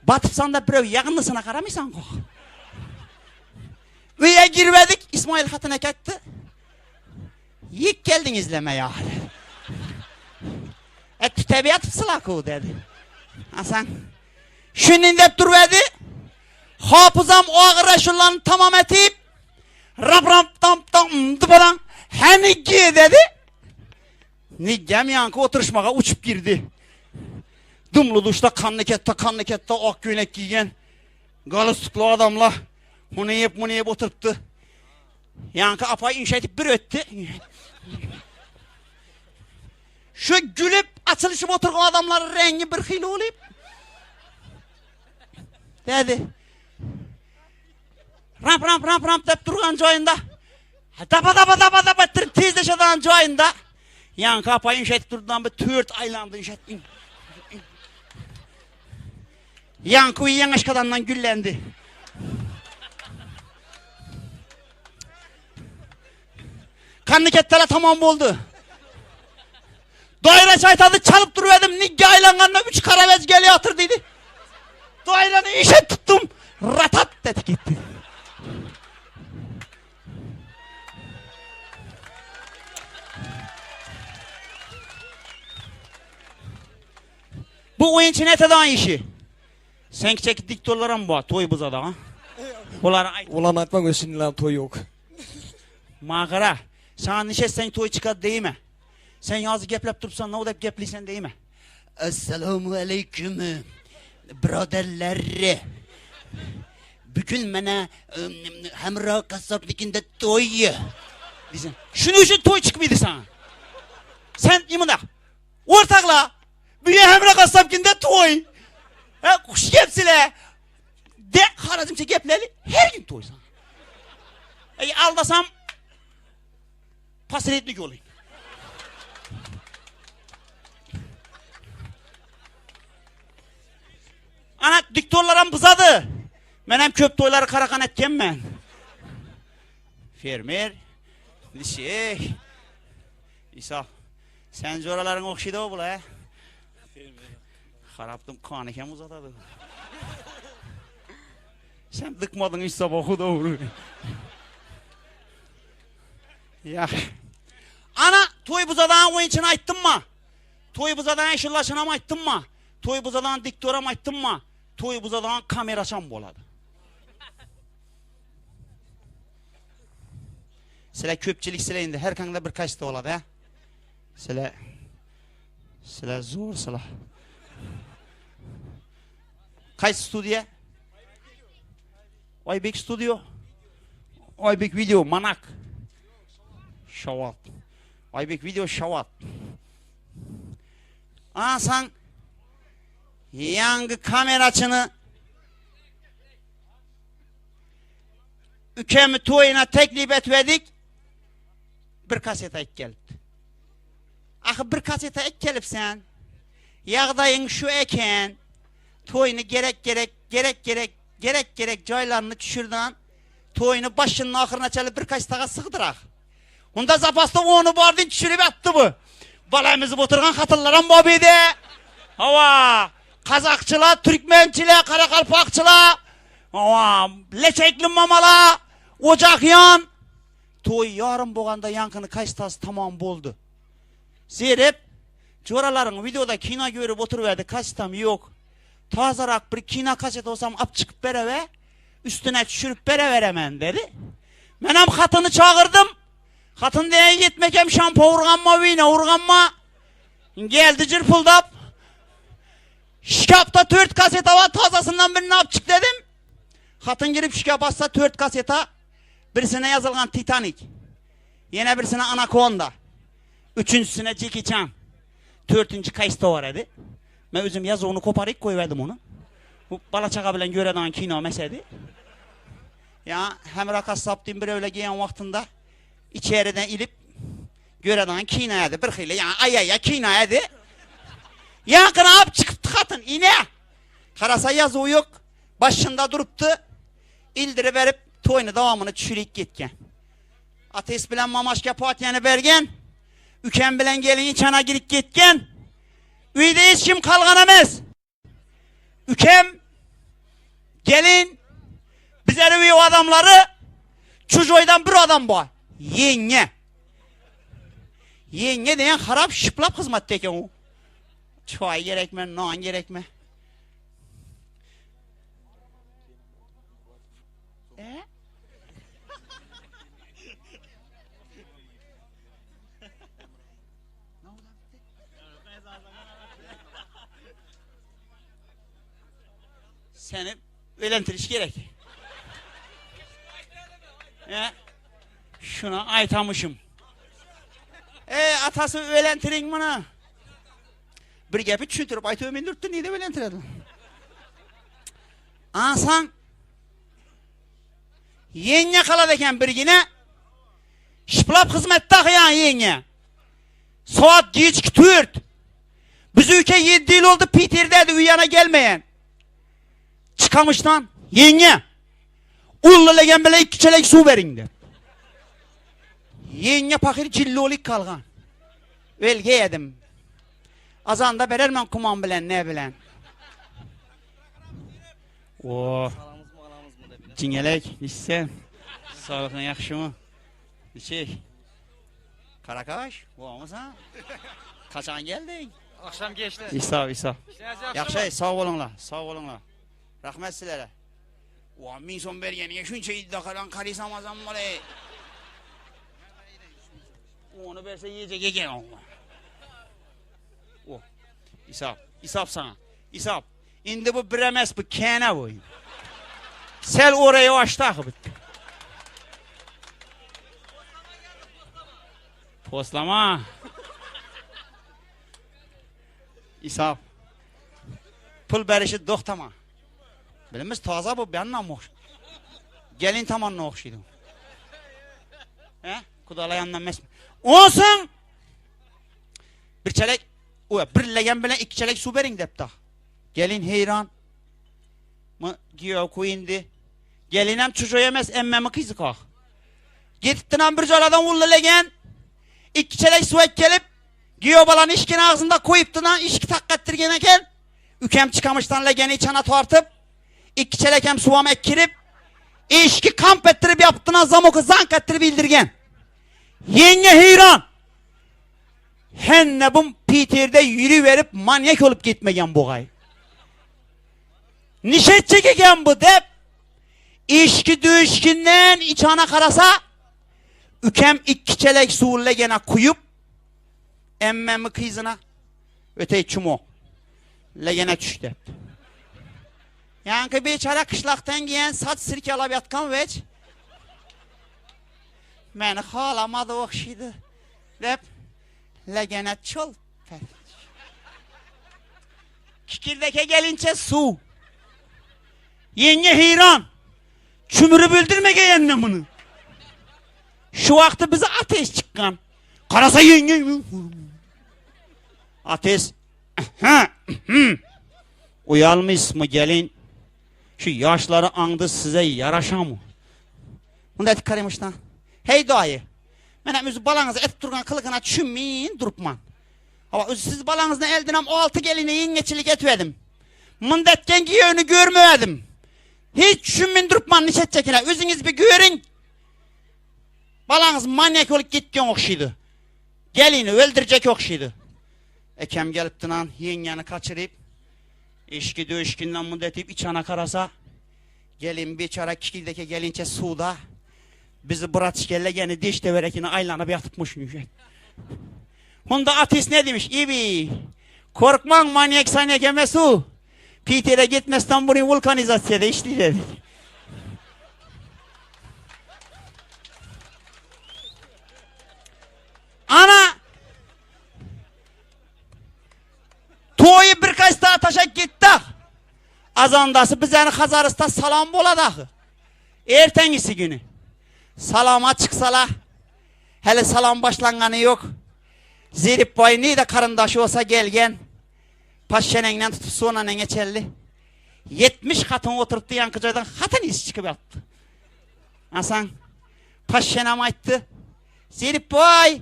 Batypsan da birew ýagyndysyna karamysan ko. Öýe girmedik, İsmail hatyn äketdi. Ýek geldiň izleme ýa. E tütebi ýatypsylaku dedi. Asan. Şuny dep durberdi. Hapyzam agyr eşullany tamam etip, rap rap tam tam dıbadan henigi dedi. Nigem ýanky oturyşmaga uçup girdi. Dymly duşda kanly ketde kanly ketde ak köýnek giýen galstukly adamlar muny ýep muny ýep oturypdy. Ýanky apaý inşa edip bir ötdi. Şu gülüp açylyşyp oturgan adamlar rengi bir hili bolup. Dedi. Ramp ramp ramp ramp dep durgan joýunda. Dapa dapa dapa dapa etdirip tizleşedan joýunda. Ýanky apaý inşa edip durdan bir tört aýlandy inşa etdi. Ýaňky ýeňiş gazandan güllendi. Kanny ketdala tamam boldy. Daýra çaýtady çalyp durup nigge aýlanganda üç karabez gelýär otur diýdi. Daýrany işe tutdum. Ratat dedi gitdi. Bu oýunçy nätedan işi? Sen kiçek diktorlaram bar, toý buzada ha. Bulara aýt. Ulan aýtmaň öşünlän toý ýok. Magara, saňa nişe sen toý çykar diýme. Sen ýazy geplep durupsan, naw dep geplisen diýme. Assalamu aleyküm, broderler. Bugün mene Hemra Kassapnikinde toý. Diýsen. Şunuň üçin toý çykmady saňa. Sen imana. Ortakla, Büýe Hemra Gassapkinde toý. He, huş gepsile. De harajymça gepleli her gün toý sana. Ey aldasam posrednik olayım. Ana diktorlaram buzady. Men hem köp toýlary karakan etken men. Fermer. Şey. İsa. Sen joralaryň ogşydy o bula, he? Harapdym kany hem uzatady. Sen dykmadyň hiç sabahy dogry. Ýah. Ana, toý buzadan oýunçyny aýtdymma? Toý buzadan şullaşynam aýtdymma? Toý buzadan diktoram aýtdymma? Toý buzadan kameraçam bolady. Sizler köpçülik sizler indi her kanda bir kaçta bolady ha? Sizler Sizler zor sizler. Kaýsy studiýa? Oybek studio. Oybek video manak. Şavat. Oybek video şavat. Asan yangi kameraçyny Ükemi toýuna teklip etwedik. Bir kaset aýt gelipdi. Ahy bir kaseta ek gelipsen. Ýagdaýyň şu eken. Toýuny gerek gerek gerek gerek gerek gerek jaýlaryny düşürdan. Toýuny başyndan ahyryna çenli bir kasetaga sygdyrak. Onda zapasda ony bardy düşürip atdy bu. Balamyzy oturgan hatynlaram bar bide. Hawa, kazakçylar, türkmençiler, karakalpakçylar, hawa, leçekli mamalar, ocak ýan. Toý ýarym boganda ýaňkyny kasetasy tamam boldy. Serep, joralaryň wideoda kino görüp oturyberdi, kasetam ýok. Tazarak bir kino kaset bolsam ap çykyp berewe, üstüne düşürip bereweremen dedi. Menem hatyny çagyrdym. Hatyn diýen ýetmekem şampo urganma, wino urganma. Geldi jyrpyldap. Şkafda tört kaseta bar, tazasyndan birini ap çyk dedim. Hatyn girip şkaf açsa tört kaseta. Birisine ýazylgan Titanik. Ýene birisine Anakonda. Üçünjisine Jeki Çan. Törtünji kaýsy bar edi. Men özüm ýazuwyny koparyp goýberdim ony. Bu bala çaga bilen göreden kino mesedi. Ýa Hemra Kassap diýen birewle gelýän wagtynda içeriden ilip göreden kino edi. Bir hili ýa aýaýa kino edi. Ýa gynap çykypdy hatyn ine. Karasa ýazuwy ýok. Başynda durupdy. Ildiriberip toýuny dowamyny düşürip gitgen. Ateist bilen mamaşka patiýany bergen. Ükem bilen gelini çana girip gitgen. Öýde hiç kim kalgan emes. Ükem gelin bizleri öý adamlary çujoýdan bir adam bar. Ýeňňe. Ýeňňe diýen harap şyplap hyzmatda eken o. Çaý gerekme, nan gerekme. E? Seni öylentiriş gerek. E? Şuna aytamışım. E atası öylentirin buna. Bir gepi düşündirip aytıp ömendürttü, niye de öylentiredin? Ansan ýeňňe kalady eken birgine şyplap hyzmatda ahýan ýeňňe. Saat giçki tört. Biz öýke ýedi ýyl oldy Piterdädi uýana gelmeýän. Çykamyşdan ýeňňe Ulla legen bile iki çelek suw beriň dep. Ýeňňe pahyr jilli olyk kalgan. Welge edim. Azanda berermen kuman bilen ne bilen. O. Çingelek, nişsen? Sağlıkın yaxşı mı? Niçik? Karakaş, bolmasa? Kaçan geldin? Akşam geçti. İsa, İsa. Yaxşı, sağ olunlar, sağ olunlar. Rahmet sizlere. O, min son bergeniye şunça iddia kalan karisam azam var ey. Onu verse yiyecek eken o. O. İsap, İsap sana. İsap. Indi bu bir emes bu kene bu. Sel oraya açtı akı bitti. Poslama. İsap. Pul berişi doktama. Bilimiz taza bu benimle mi Gelin tamanına okşuydu. He? Kudalayandan mesme. Olsun. Bir çelek, bir legen bilen iki çelek su berin depti. Gelin heýran. My giýew kuýundy. Gelinem çujo emes, emmemi kyzy kah. Getipdinem bir jaladan uly legen. Iki çelek suw gelip, giýew balany işkin agzynda koýupdyna, işki takgatdyrgen eken. Ükem çykamyşdan legeni içana tartyp, ikki çelekem suwam ekirip, eşiki kamp ettirip ýapdyna zamoky zank ettirip ildirgen. Ýeňňe heýran. Henne bu Piterde ýüriberip manýak bolup gitmegen bugaý. Nişetjek eken bu dep, eşiki döşkinden içana karasa, ükem ikki çelek suwy legene kuýup, emmemi kyzyna, öteý çumo, legene düş depdi. Ýaňky biçara kyşlakdan giýen saç sirke alap ýatkan weç, meni halamady ogşydy dep, legene çol Kikirdeke gelinçe suw. Ýeňňe heýran. Çümürip öldürme geýende muny. Şu wagty bize ateş çykgan. Garasa ýeňňe. Ateş. Uýalmysmy gelin? Şu ýaşlary aňdy size ýaraşamy? Munda etip karymışdan. Hey daýy. Men hem özü balaňyzy etip durgan kylygyna düşünmeýin durupman. Hawa, özü siz balaňyzyny eldenem alty geline ýeňňeçilik etmedim. Munda etken giýewini görmedim. Hiç düşünmeýin durupman niçe etjekine. Özüňiz bir görüň. Balaňyz manýak bolup gitgen ogşydy. Gelini öldürjek ogşydy. Ekem gelipdi nan ýeňňäni kaçyryp. Eşki döşkinden munda etip içana karasa. Gelin biçara kikirdeke gelinçe suwda. Bizi braçkelle gene diş teberekine aýlanyp ýatypmyş. Honda ateist ne demiş? Ibi. Korkmaň manýak sanýak emes u. Pitere gitmesden burun wulkanizasiýada işli dedi. Ana Toýy bir kaç daha taşak gitdi. Azandasy bizäni Hazarysta salam bolady ahy. Erteňisi güni. Salama çyksala. Häli salam başlangany ýok. Zeripbaý nirde garyndaşy bolsa gelgen. Paşşeneňden tutup sonaneňe çenli. 70 hatyn oturypdy ýaňky jaýdan hatyn işi çykyp ýatdy. Asan Paşşenem aýtdy. Zeripbaý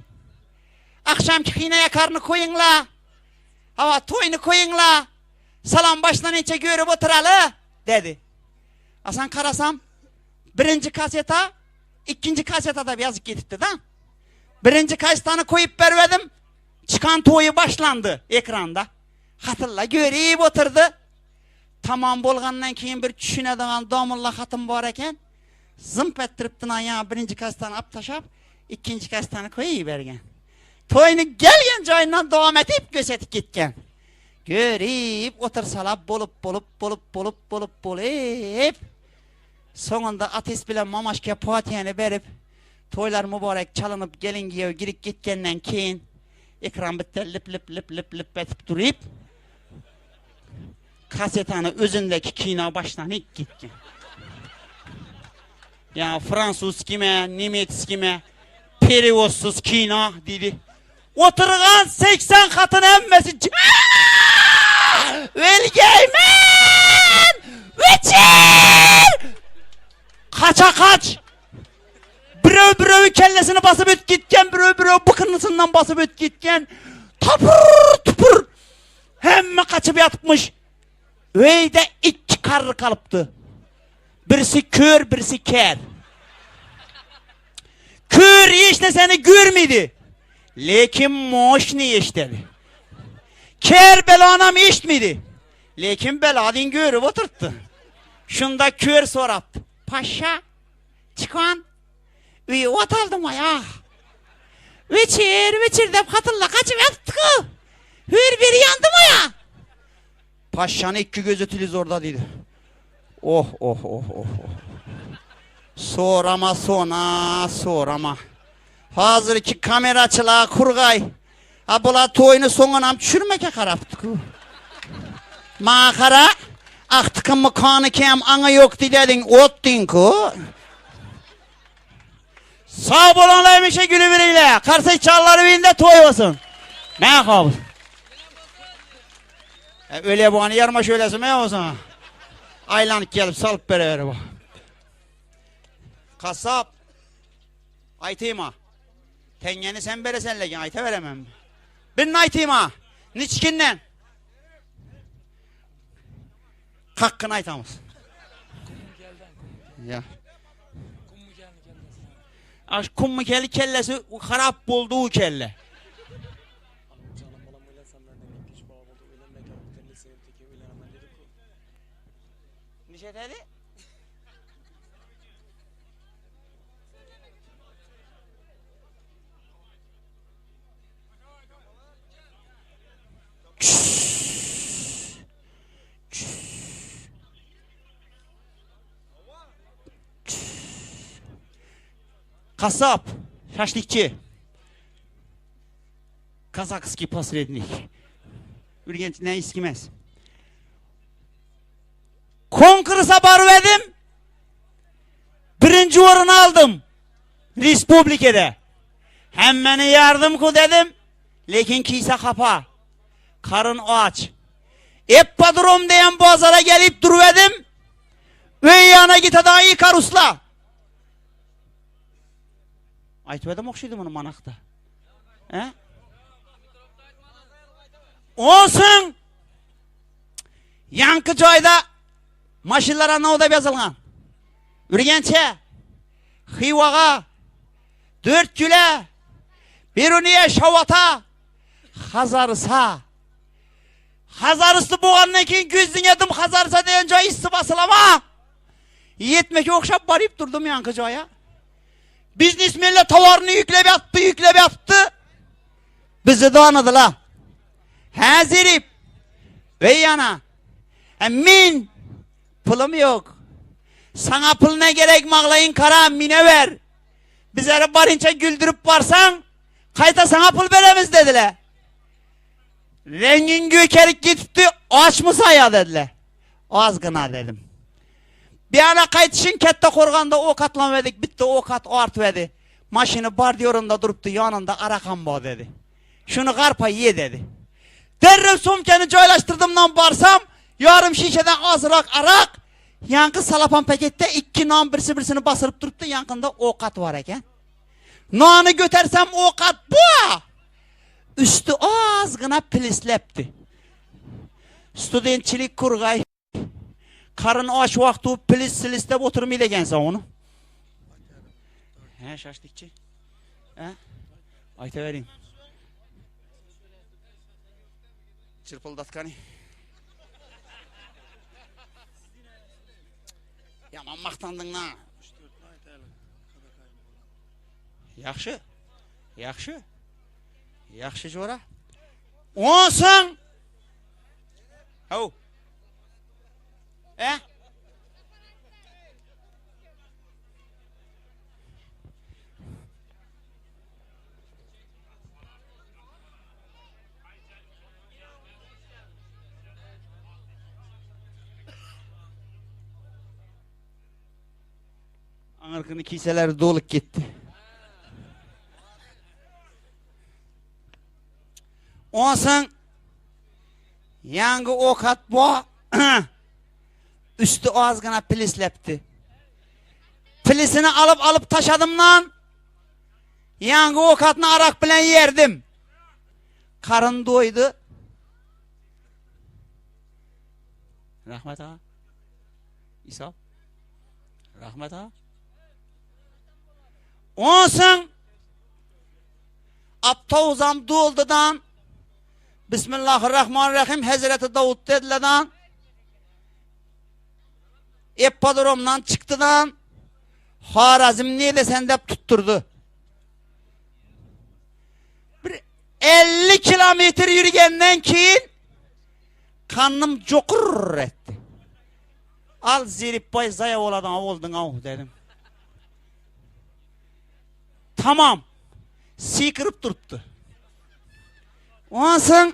akşamky hyna ýakaryny koýuňla. Hawa toýuny koýuňla. Salam başlanynça görüp oturaly, dedi. Asan karasam, birinji kaseta, ikinji kaseta da ýazyp gidipdi da. Birinji kasetany koýup bermedim, çykan toýy başlandy ekranda. Hatylla görüp oturdy. Tamam bolgandan keyin bir düşünedigan domulla hatyn bar eken. Zymp etdiripdi ýa birinji kasetany ap taşap, ikinji kasetany koýup bergen. Toýuny gelgen jaýyndan dowam edip göçetip gitgen. Görüp otursalar bolup bolup bolup bolup bolup bolup soňunda ateist bilen mamaşka patiýany berip toýlar mübarek çalynyp gelin giýew girip gitgenden keyin ekran bitde lip lip lip lip lip etip duryp kasetany özündeki kino başlanyp gitgen. Ya fransuz kime, nemets kime, perewozsuz kino diýdi. Oturgan 80 hatyn hemmesi Ölgeýmen! Öçür! Kaça kaç! Birew birewi kellesini basyp ötüp gitgen, birew birew bykynysyndan basyp ötüp gitgen. Tapur tupur! Hemme kaçyp ýatypmyş. Öýde iki karry kalypdy. Birisi kör, birisi ker. Kör işleseni görmedi. Lekin moşny işledi. Ker belanam işmedi. Lekin beladin görüp oturttu. Şunda kör soraptı. Paşa, çıkan, öýe ot aldym aýah. Öçür, öçür dep hatylla kaçyp ýatypdyk. Hür biri ýandym aýah. Paşşany ikki gözi telewizorda diýdi. Oh oh oh oh oh. Sorama sona, sorama. Hazırki kameraçylar kurgay. Ha bular toýuny soňunam düşürmeke karapdyk. Makara aktyky mykany kem aňa ýok diýdediň ot diňku. Sag bolunlar hemişe gülübiriyle. Karsay çallary binde toý olsun. Merhaba. E, öyle bu hani yarma şöylesi mi olsun? Aylanıp gelip salıp berer bu. Kasap. Aytayım Tengeni sen beresen lekin ayta veremem. Birini aytayım ha. Niçkinden? Hakkını aytamız. Ya. Aş kummu kelli kellesi harap boldu kelle. Neçe dedi? Kasap, şaşlikçi. Kazakski posrednik. Ürgenç ne iskimez. Konkursa baryp Birinji orun aldym. Respublikada. Hemmeni ýardym ku dedim. Lekin kise hapa. Karyn aç. Eppadrom diýen bazara gelip durubedim. Öý ýana gite daýy karusla. Aýtyp okşaýdy muny manakda. He? Olsun. Ýaňky jaýda maşynlara nowdap ýazylgan. Ürgençe, Hywaga, Dörtgüle, Beruniýe, Şawata, Hazarysa. Hazarysly bogandan keyin gözüňe dim Hazarysa diýen jaý issi basylama. Ýetmeke okşap baryp durdum ýaňky jaýa. Biznesmenler towaryny ýükläp ýatdy, ýükläp ýatdy. Bizi danadylar. Hä Zerip, öý ýana. Hä men pulum ýok. Saňa pul ne gerek maglaýyn kara mine ber. Bizlere barynça güldürip barsaň, kaýta saňa pul beremiz dediler. Rengin gökerik gitipdi, açmy saýa dediler. Azgına dedim. Bir ana kaýtışyn ketde korganda ok atlanwedik, bitti ok at artwedi. Maşyny bar diýorunda durupdy, ýanynda arakam bar dedi. Şuny garpa ye dedi. Derrew sumkany joýlaşdyrdymdan barsam, ýarym şişeden azrak arak, ýaňky salapan paketde ikki nan birsi birsini basyryp durupdy, ýaňkynda okat bar eken. Nany götersem okat bu! Üstü azgyna pilislepdi. Studentçilik kurgay. Karyn aç wagty pilis silisdep oturmaýdy ekensiň ony. He, şaşlikçi. He? Aýta beriň. Çyrpyldatkany. Ýaman magtandyň na. Ýagşy. Ýagşy. Ýagşy jora. Onsoň Haw. Eh? Aňyrkyny kiseleri dolup gitdi. Onsoň Ýaňky ok atba üsti azgana pilislepdi. Pilisini alyp alyp taşadymdan ýaňky ok atny arak bilen ýerdim. Karyn doýdy. Rahmet aga. İsa. Rahmet aga. Onsoň Aptowuzam doldudan Bismillahirrahmanirrahim Hezreti Dawut dedilerden Eppadromdan çykdydan Harazm ne sen dep tutturdu. Bir 50 kilometre yürügenden keyin kanım jokur etti. Al Zeripbay zaya oladan oldun av dedim. Tamam. Sykryp durupdy. Onsoň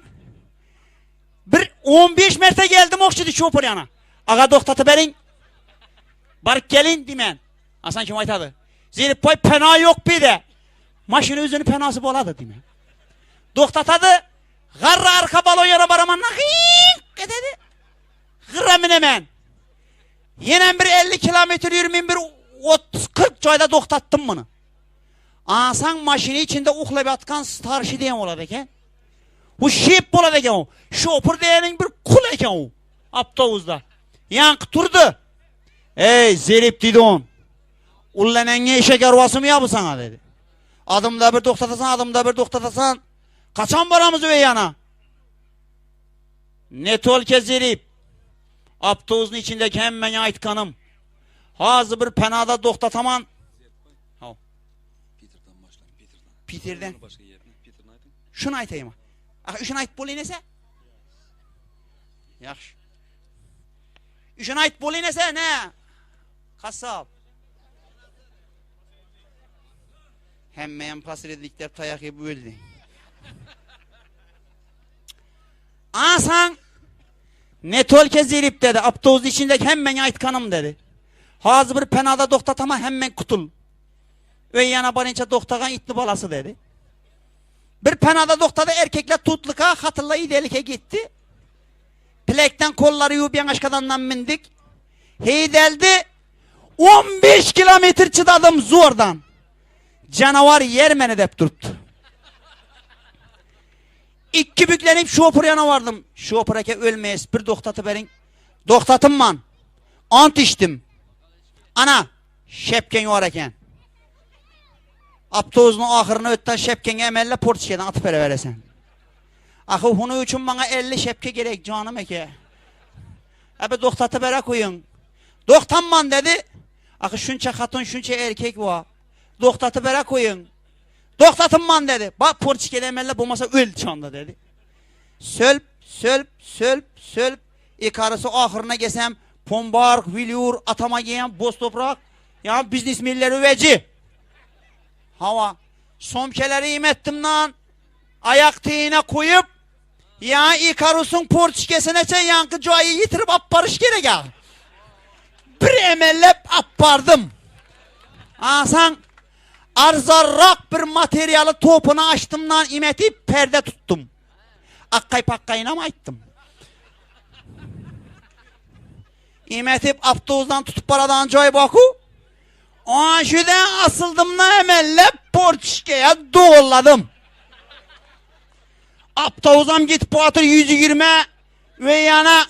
bir 15 merte geldim okşady şopur ýana. Aga doktaty beriň. Baryp gelin diýmän. Asan kim aýtady? Zeripbaý pena ýok bide. Maşyny özüni penasy bolady diýmän. Doktatady. Garra arka balon ýana baraman hyňk ededi. Gyra minemen. Ýenem bir 50 kilometr ýürümin bir 30-40 jaýda doktatdym muny. Asaň maşyny içinde uhlap ýatkan starşy diýen bolady eken. Bu şep bolady eken o. Şopur diýeniň bir kul eken o. Awtobusda. Ýaňky turdy. Eý, Zerip diýdi on. Ulleneňe eşek arwasymy ýa bu saňa dedi. Adymda bir toktatasan, adymda bir toktatasan. Kaçan baramyz öý ýana? Ne tolke Zerip. Awtobusyň içindeki hemmäňe aýtganym. Hazy bir penada toktataman. Peterden başlaň, Peterden. Peterden. Başga ýerine, Peterden aýdyň. Şuny aýtaýma. Ah, şuny aýtyp bolýan ese? Ýagşy. Şuny aýtyp bolýan ese, ne? Kasap. Hemmeýem posrednikler taýak ýep öldi. Asan ne tolke zirip dedi. Avtobus içindeki hemmeňe aýtganym dedi. Hazır bir penada doktatama hemmen kutul. Öý ýana barynça doktagan itli balasy dedi. Bir penada doktady erkekler tutlyka hatylla idelike gitdi. Plekden kollary ýuwup ýaňaşkadandan mindik. Heýdeldi. 15 kilometr çydadym zordan. Canavar yer meni dep durupdy. Ikki büklenip şopur yana vardım. Şopur eke ölmeyiz bir doktatı berin. Doktatım man. Ant içtim. Ana şepken var eken. Avtobusun ahırını ötten şepkeni emelle portçeden atıp bere veresen. Ahı hunu üçün bana 50 şepke gerek canım eke. Abi doktatı bere koyun. Doktanman dedi. Ahı şunça hatun şunça erkek var. Doktatı bere koyun. Doktatımman dedi. Bak porçikede emelle bulmasa öl çanda dedi. Sölp, sölp, sölp, sölp. Ikarısı ahırına gesem Pombark, Vilyur, Atama giyen, Boz Toprak. Ya biznesmenler öveci. Hava. Somkeleri imettim lan. Ayak teyine koyup ya Ikarus'un porçikesine çe yankı joyı yitirip apparış gerek ya. Bir emellep appardım. Asan arzarrak bir materialy topuna açtımdan imetip perde tuttum. Akkay pakkayına mı ayttım? İmetip avtobusdan tutup paradan joy baku. Anşüden asıldım da emellep porçikeye doğuladım. Avtobusam gitip batır 120 ve yana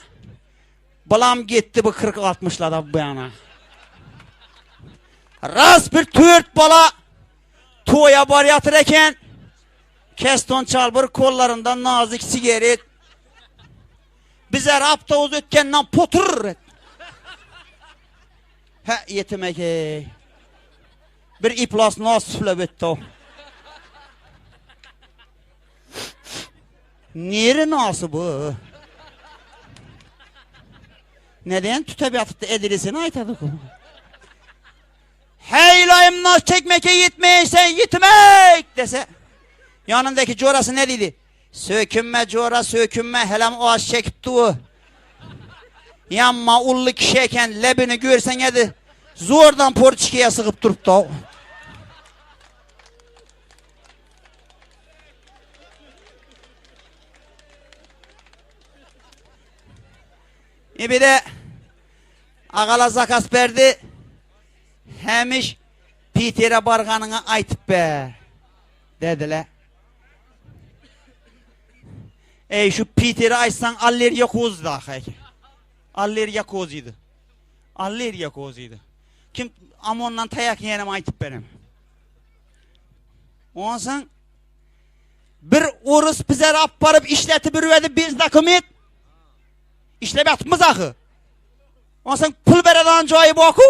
Balam gitti bu 40-60'larda bu yana. Ras bir tört bala toya bar yatır eken keston çalbır kollarında nazik sigaret. Bizer avtobus ötkenden potur. Et. He yetimek ey. Bir iplas nas süflep etdi o. Neri nasy bu? Neden tütep yatıpdy edilisini aýtady ku. Heýlaýym nas çekmeke ýetmeýse ýetmek dese. Ýanyndaky jorasy ne diýdi? Sökünme jora sökünme helem az çekip du. Ýamma ully kişi eken lebini görseň edi. Zordan porçikiye sygyp durupdy. E bir de agala zakas berdi. Hemiş Peter'e barganına aytıp be. Dediler. Ey şu Peter'e aytsan allergiya kozdu ahay. Allergiya kozuydu. Allergiya kozuydu. Kim amondan tayak yenem aytıp benim. Ondan bir orus bize apparıp işletip ürvedi biz dokument. İşlep ýatypmyz ahy. Onsoň pul bereden joýy boku.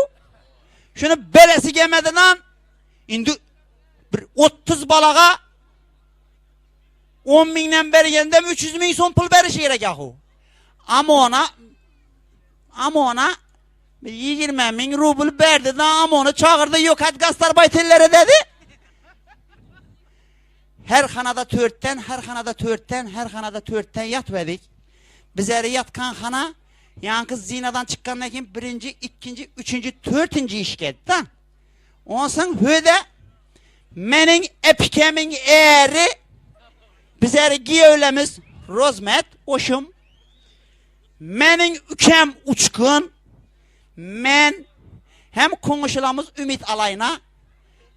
Şuny beresi gelmedinden indi bir 30 balaga 10 miňden bergende 300 miň som pul berişi gerek ahu. Ama ona ama ona 20 miň rubl berdi da ama onu çağırdı yok et gastarbayterlere dedi. Her hanada törtden, her hanada törtden, her hanada törtden ýatmadyk. Bizleri ýatkan hana, ýaňky zinadan çykgandan keyin birinji, ikinji, üçünji, törtünji iş geldi da. Onsoň höde meniň epikemiň äri bizleri giýewlemiz Rozmet oşum. Meniň ükem uçkun. Men hem koňuşulamyz Ümit Alayna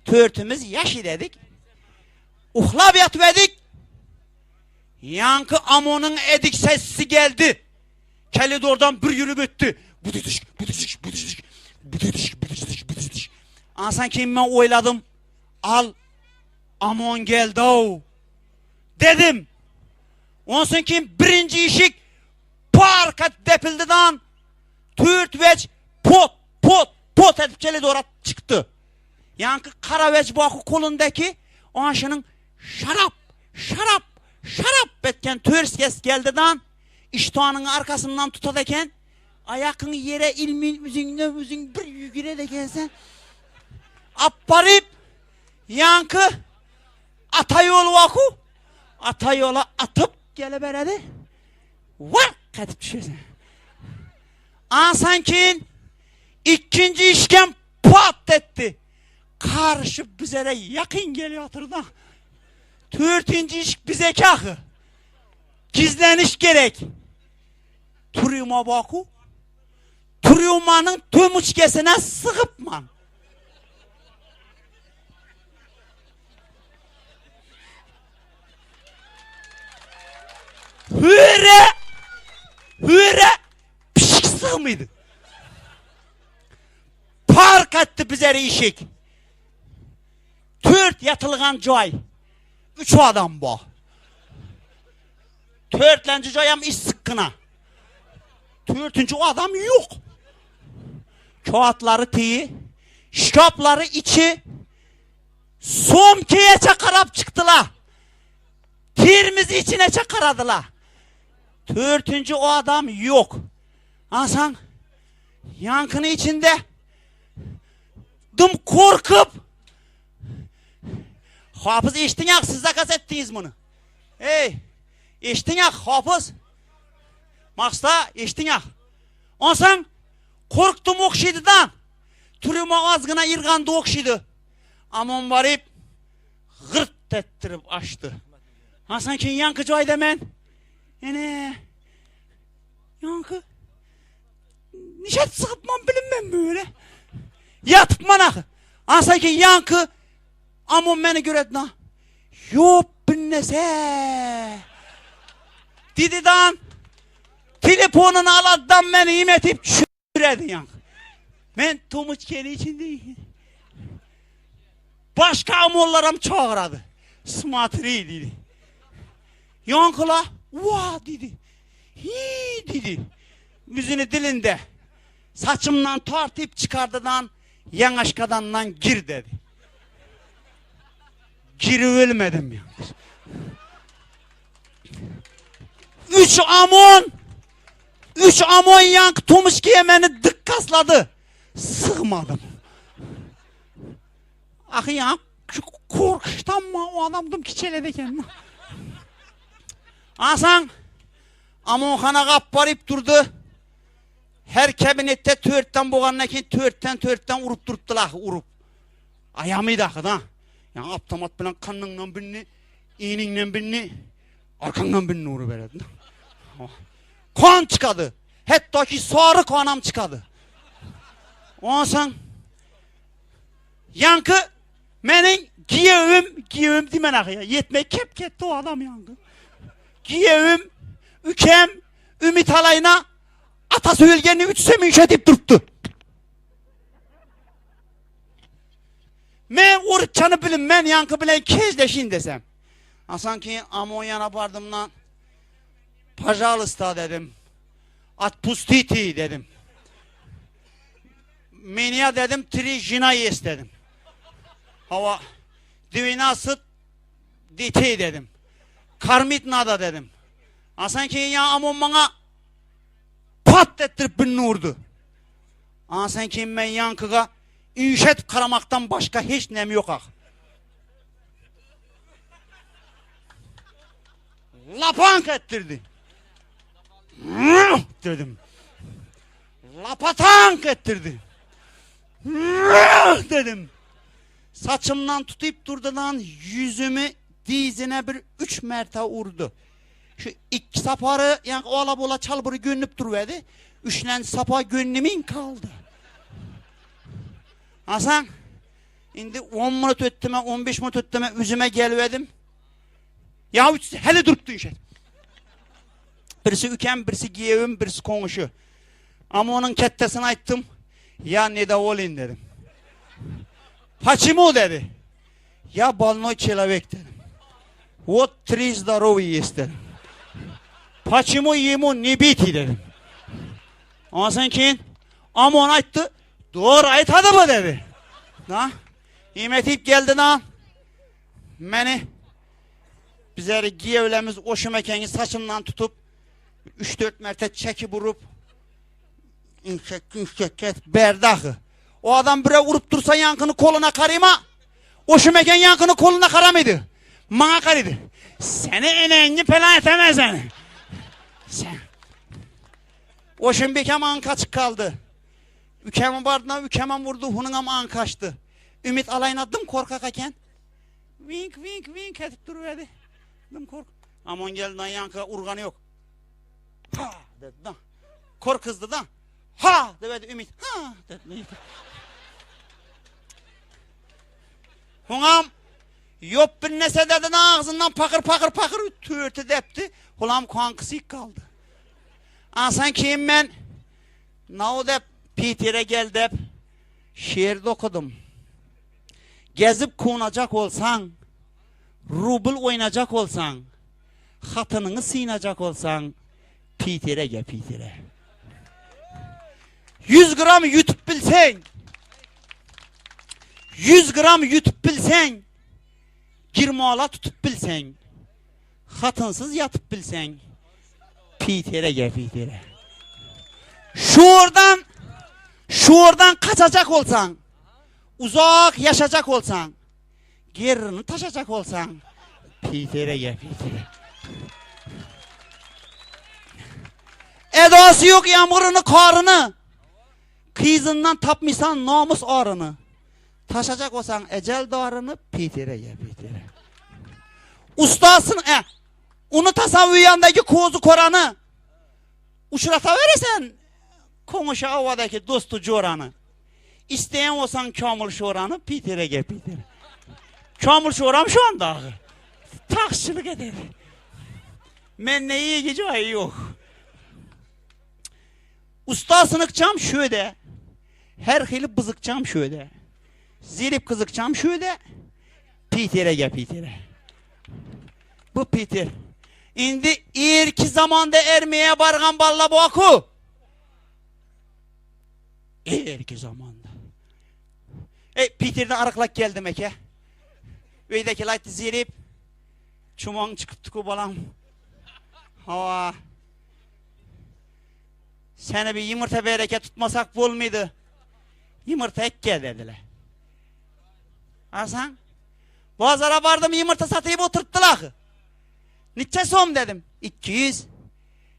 törtümiz ýaş idedik. Uhlap ýatyberdik. Ýaňky Amonyň edik sesi geldi. Kelidordan bir ýürüp ötdi. Büdüdüşk, büdüdüşk, büdüdüşk, büdüdüşk, büdüdüşk, büdüdüşk. Ansan keyin men oyladım. Al, Amon geldi-ow. Dedim. Ondan keyin birinci işik parka depildi dan. Türt veç pot, pot, pot edip çele doğru çıktı. Yankı kara veç bakı kolundaki anşının şarap, şarap, şarap etken törs kes geldi dan. Iştanyň arkasyndan tutat eken, aýakyňy ýere ilmin üzüňden üzüň bir ýügüret ekensen. Apbaryp ýaňky ata ýoly waku, ata ýola atyp geleberedi. Wark edip düşersen. Ansan keyin ikinji işkem pat etdi. Karşy bizere ýakyn gelýatyrda. Törtünji işik bize kahy. Gizleniş gerek. Trýuma baku. Trýumanyň tömüçgesine sygypman. Hüre! Hüre! Pişik sygmydy. Park etdi bizeri işik. Tört ýatylgan jaý. Üç adam bar. Törtlenji jaýam iş sykgyna. Törtünji adam ýok. Kağıtlary teýi, şkaplary içi somkeýe çakarap çykdylar. Termizi içine çakaradylar. Törtünji o adam ýok. Asan ýankyny içinde Dym korkup. Hafız eşdiň ak siz zakaz etdiňiz muny. Ey, eşdiň ak hafız. Maksa eşdiň ak. Onsoň korkdum okşydy da. Türüme azgına irgandy okşydy. Amon baryp gyrt etdirip açdy. Hasan ki ýanky jaýda men. Ene. Ýanky Nişet sygypman bilinmem böyle. Ýatypman ahy. Ansa ki ýanky amon meni göredna. Ýop binnese. Didi dan telefonyny aladdan meni imetip çüredi ýanky. Men tomuç keli içinde. Başga amonlaram çagyrady. Smatri diýdi. Ýankyla, wa diýdi. Hi diýdi. Ýüzüni dilinde saçymdan tartyp çykardydan ýaňaşkadandan gir dedi. Giribilmedim ýalňyz. Üç amon, üç amon ýaňky Tomuçkiýe meni dykgaslady. Sygmadym. Ahy ýaňky şu korkuşdan ma o adam dym kiçeledi eken. Asaň Amonhana gap baryp durdy. Her kabinetde törtden bogandan keyin törtden törtden urup durupdylar urup. Aýamydy ahy da. Ýa avtomat bilen kanyňdan birini, iniňden birini, arkaňdan birini urup beredi. Kan çykady. Hatda ki sary kanam çykady. Onsoň ýaňky meniň giýewim, giýewim diýmen ahy ýa, ýetmek kep ketdi o adam ýaňky. Giýewim, ükem, Ümit alaýyna atasy ölgenini üç seminşe diýip durupdy. Men urçany bilinmen ýaňky bilen kezleşin desem. Asan ki amon ýana bardymdan Pažalysta dedim. Atpustiti dedim. Menýa dedim tri žina ýes dedim. Hawa dwinasyt detey dedim. Karmit nada dedim. Asan keyin ya amon maňa pat etdirip birini urdy. Asan keyin men ýankyga inşet karamakdan başga hiç nem yok ah. Lapank etdirdi. Dedim. Lapatank etdirdi. Dedim. Saçymdan tutup durdudan yüzümü dizine bir üç merte urdu. Şu iki sapary yani ola bola çalbırı gönlüp duruverdi. Üçlen sapa gönlümün kaldı. Hasan, indi 10 minut ötdüme, 15 minut ötdüme üzüme gelverdim. Ya hele durupdu işe. Birisi ükem, birisi giyevim, birisi koňuşy. Ama onuň ketdesine aýtdym. Ýa nedovolin dedim. Paçimu dedi. Ýa bolnoý çelowek dedim. Wot tri zdorowy ýest dedim. Paçimu ýemu ne biti dedim. Ondan keyin Amon aýtdy. Dogry aýtady bu dedi. Na? Imetip geldi na. Meni bizleri giýewlemiz oşum ekeni saçymdan tutup 3-4 merte çekip urup inşek inşek et berdi ahy. O adam bire urup dursa ýankyny koluna karyma. Oşum eken ýankyny koluna karamydy. Maňa karydy. Seni eneňi pela etemez seni. Sen. Oşum bekem aňka açyk kaldy. Ükemi bardyna ükemem vurdu, hunuňam aňka açdy. Ümit alaýyna dym korkak eken. Wink wink wink edip duruberdi. Dym kork. Amon geldi ýanka urgany ýok. Ha dedi da. Korkuzdy da. Ha dedi Ümit. Ha dedi. Huňam ýop binnese dedi agzyndan pakyr pakyr pakyr törti depdi. Hulam kan kysyk kaldy. Ansan keyin men Nau dep Peter'e gel dep şeer dokudum. Gezip kunacak olsaň, rubl oýnajak olsaň, hatynyňy synajak olsaň, Peter'e gel Peter'e. 100 gram ýutup bilseň, 100 gram ýutup bilseň, girmala tutup bilseň, Hatynsyz ýatyp bilseň, Pitere gel, Pitere. Şurdan, şurdan kaçacak olsaň, uzak ýaşajak olsaň, gerrini taşajak olsaň, Pitere gel, Pitere. Edasy ýok ýamgyryny, karyny, kyzyndan tapmysan namus aryny. Taşajak bolsaň ejel daryny Pitere gel Pitere. Ustasyn e unutasan uýandaki kozy korany uçrataweresen koňuşa owadaki dostu jorany. Isteýän bolsaň Kamil Şorany Pitere gel Pitere. Kamil Şoram şu anda agy. Taksçylyk eder. Men ne iyi jaýy ýok. Usta synykçam şöde. Her hili byzykçam şöde. Zilip kyzykçam şöde. Pitere gel Pitere. Bu Peter. Indi irki zamanda ermeye bargan balla boku. Irki zamanda. Ey Peter'de arıklak geldim eke. Öydeki layt zilip. Çumaň çykypdy ku balam. Hawa. Seni bir ýumurta bereke tutmasak bolmydy. Ýumurta ekge dediler. Arsan, bazara bardym ýumurta satyp oturtdylar. Niçe som dedim. 200.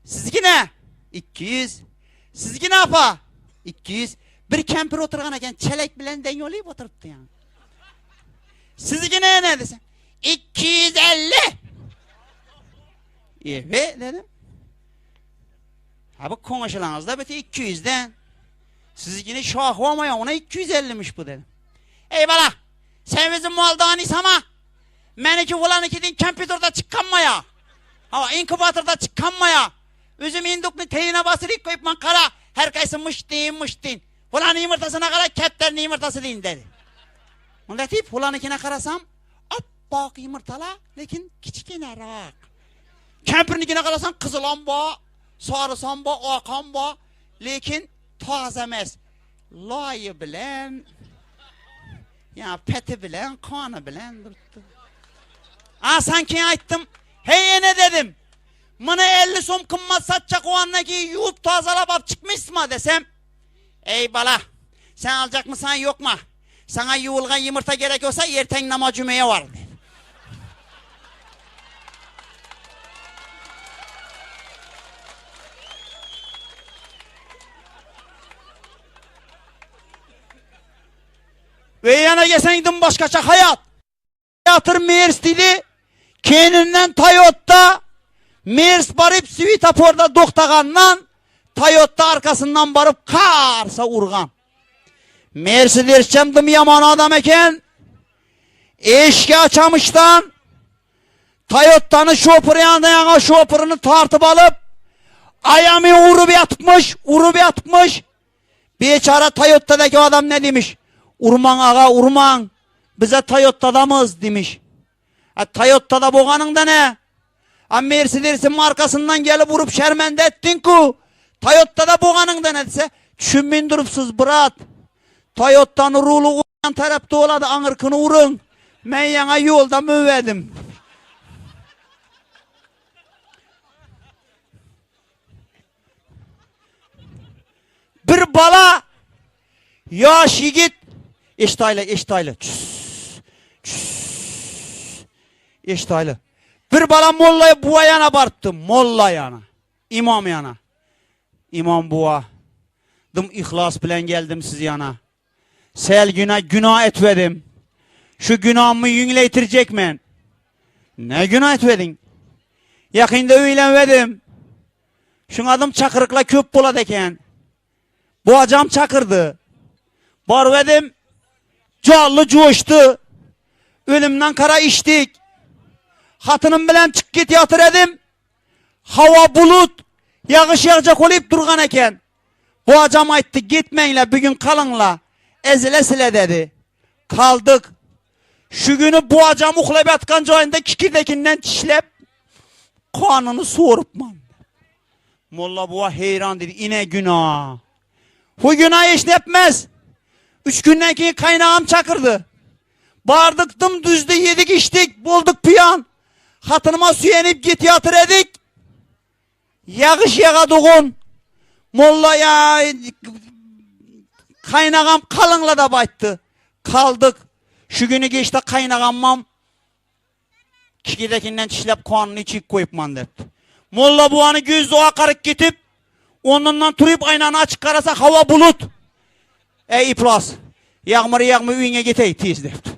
Sizki ne? 200. Sizki ne apa? 200. Bir kempir oturgan eken çelek bilen deň ýolyp oturupdy ýa. Sizki ne ne desem? 250. Ewe dedim. Ha bu konuşulanızda beti 200'den. Sizinkini şahı olmayan ona 250'miş bu dedim. Eyvallah. Sen bizim maldan ama meniki ulan ikidin kompüterde çıkanmaya. Ha inkubatorda çıkanmaya. Üzüm indukni teyine basırık koyup man kara. Her kaysı mış deyin mış deyin. Ulan yumurtasına kara kepterin yumurtası deyin dedi. Onda tip ulan ikine karasam appak yumurtala lekin kiçikenerak. Kempirnikine qarasan qizil ham bor, sarisi ham bor, oq ham bor, lekin toza emas. Loyi bilan, ya peti bilan, qoni bilan turibdi. A san keyin aytdim, hey ene dedim. Mını 50 so'm qimmat satacak o andaki yuvib tozalab olib chiqmaysizmi desem, ey bala, sen alacak mısın yok mu? Sana yuvulgan yumurta gerek olsa erteng namoz jumaya var dedi. Ve yana gelseňdim başgaça hayat. Ýatyr Mers diýdi. Keninden Toyota Mers baryp svetoforda doktagandan Toyota arkasyndan baryp karsa urgan. Mercedesçem dym ýaman adam eken. Eşki açamyşdan Toyotany şopur ýanda ýaňa şopuryny tartyp alyp. Ayağımı urup yatmış, urup yatmış. Beçara Toyota'daki adam ne demiş? Urman ağa urman. Bize Toyota'damız demiş. Ha, Toyota'da boğanın da ne? Ha, Mercedes'in markasından gelip vurup şermende ettin ku. Toyota'da boğanın da ne dese? Düşünmeyin durupsuz brat. Toyota'nın rulu uyan tarafta oladı anırkını urun. Men yana yolda müvedim. Bir bala ýaş ýigit eşitaýla eşitaýla çüss çüss eşitaýla. Bir bala molla buwa ýana barypdy molla ýana imam ýana. Imam buwa dym yhlas bilen geldim siz ýana. Sel güna günah etmedim. Şu günahımı ýüňleýtirjek men. Ne günah etmediň? Ýakynda öýlenmedim. Şuň adym çakyrykla köp bolad eken. Bu acam çakyrdy. Barwedim. Jally joşdy. Ölümden kara içdik. Hatynym bilen çyk git ýatyr edim. Hawa bulut, ýagyş ýagjak bolyp durgan eken. Bu ajam aýtdy, gitmeňle, bugün kalyňla, ezilesile dedi. Kaldyk. Şu günü bu ajam uklap ýatkan jaýynda kikirdekinden çişlep, kanyny sorupman. Molla buwa heýran dedi, ine günah. Bu günah eşnepmez. Üç günden keyin kaynağam çakırdy. Bardyk dym düzde yedik içdik, bolduk piyan. Hatynyma süýenip git ýatyr edik. Ýagyş ýagadygun. Molla ýa kaýnagam kalyňladap aýtdy. Kaldyk. Şu güni geçde kaýnagammam kikidekinden çişläp kanyny içip goýupman depdi. Molla buwany güýzde akaryp gitip, onundan turyp aýnany açyk garasa hawa bulut. Eý iflas, ýagmyr ýagmy öýüňe geteý tiz depdi.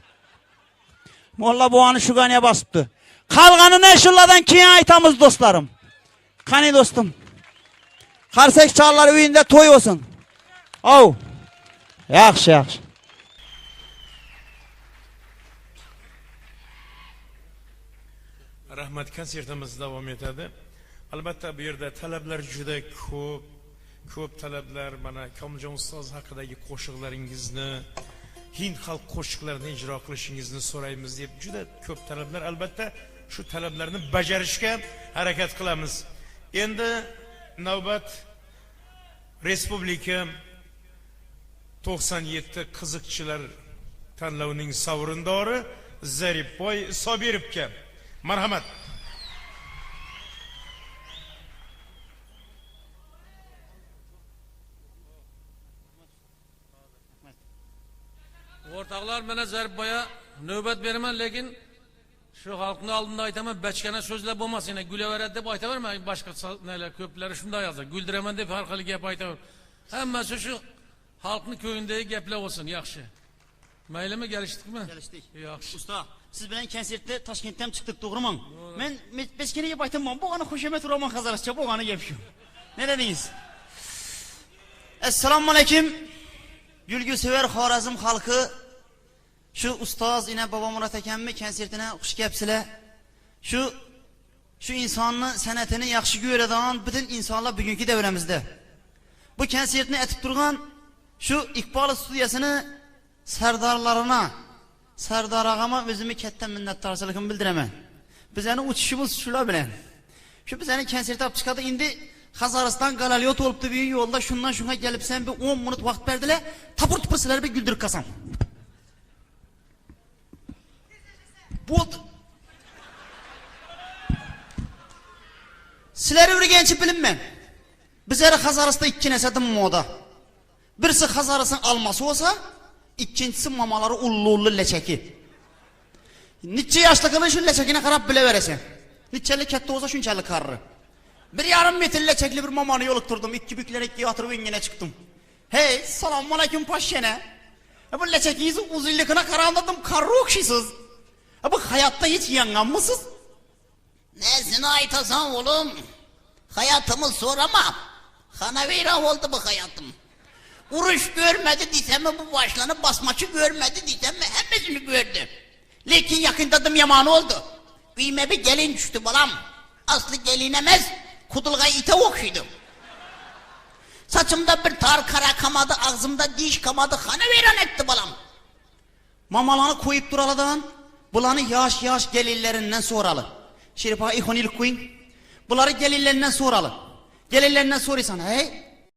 Molla buwany şu ganya basypdy. Kalganyny şulardan keyin aýtamyz dostlarym. Kany dostum. Karsek çallar öýünde toý bolsun. Aw. Ýagşy, ýagşy. Rahmat konsertimiz davom etadi. Albatta bu yerda talablar juda ko'p. Ko'p talablar mana Komiljon ustoz haqidagi qo'shiqlaringizni, hind xalq qo'shiqlarini ijro qilishingizni so'raymiz deb juda ko'p talablar. Albatta shu talablarni bajarishga harakat qilamiz. Endi navbat Respublika 97 qiziqchilar tanlovining sovrindori Zaripboy Sobirovga. Marhamat. O'rtoqlar, mana Zaripboyga navbat beraman, lekin shu xalqni oldida aytaman, bachkana so'zlar bo'lmasin, yana gulaveradi deb aytaverma, boshqa nelar ko'plari shunday yozadi, guldiraman deb har xil gap aytaver. Hammasi shu xalqni ko'nglidagi gaplar bo'lsin, yaxshi. Maylimi, kelishdikmi? Kelishdik. Yaxshi. Usta, siz bilan konsertda Toshkentdan chiqdik, to'g'rimi? Men bechkana gap aytaman, bo'g'ani xushamat uraman hazarascha, bo'g'ani gap shu. Ne dedingiz? Assalomu alaykum. Gulgu sevar Xorazm xalqi. Shu ustoz ina Bobomurod akamni konsertine xush kelibsizlar. Shu shu insonni san'atini yaxshi ko'radigan butun insonlar bugungi davramizda. Bu konsertni aytib turgan shu Iqbol studiyasini sardorlarına, Sardor ağama o'zimni katta minnatdorchiligimni bildiraman. Bizani uchishimiz shular bilan. Shu bizani konsert olib chiqadi. Endi Hazariston galalyot bo'libdi bu yo'lda shundan shunga kelibsan bir 10 minut vaqt berdilar. Tapır tupur sizlarni bir güldürüp qalsam. Bo'ldi. Sizlar o'rganchi bilinman. Bizlar Hazaristonda ikki narsa moda. Birisi Hazariston alması olsa, ikkinchisi mamalari ullu-ullu lechaki. Necha yoshligini shu lechakini qarab bilaverasan. Nechalik katta bo'lsa shunchalik qarri. 1,5 metr lechakli bir mamani yo'liqtirdim. Ikki buklar ikki yotirib o'ngina chiqdim. Hey, assalomu alaykum poshshana. E, bu lechakingiz uzunligini qarab dedim, qarri o'xshaysiz. E, bu hayotda hech yanganmisiz? Nesini aytasan oğlum? Hayatımı sorama. Hanaveyran oldu bu hayatım. Uruş görmedi desem mi bu başlanı basmaçı görmedi desem mi hepsini gördü. Lekin yakında dım yamanı oldu. Üyüme bir gelin düştü balam. Aslı gelinemez. Kudulga ite okşudy. Saçymda bir tar kara kamady, agzymda diş kamady, hana weýran etdi balam. Mamalany koýup duralydan, bulany ýaş-ýaş gelinlerinden soraly. Şerip aga ihon ilik goýuň. Bulary gelinlerinden soraly. Gelinlerinden soraýsan, heý.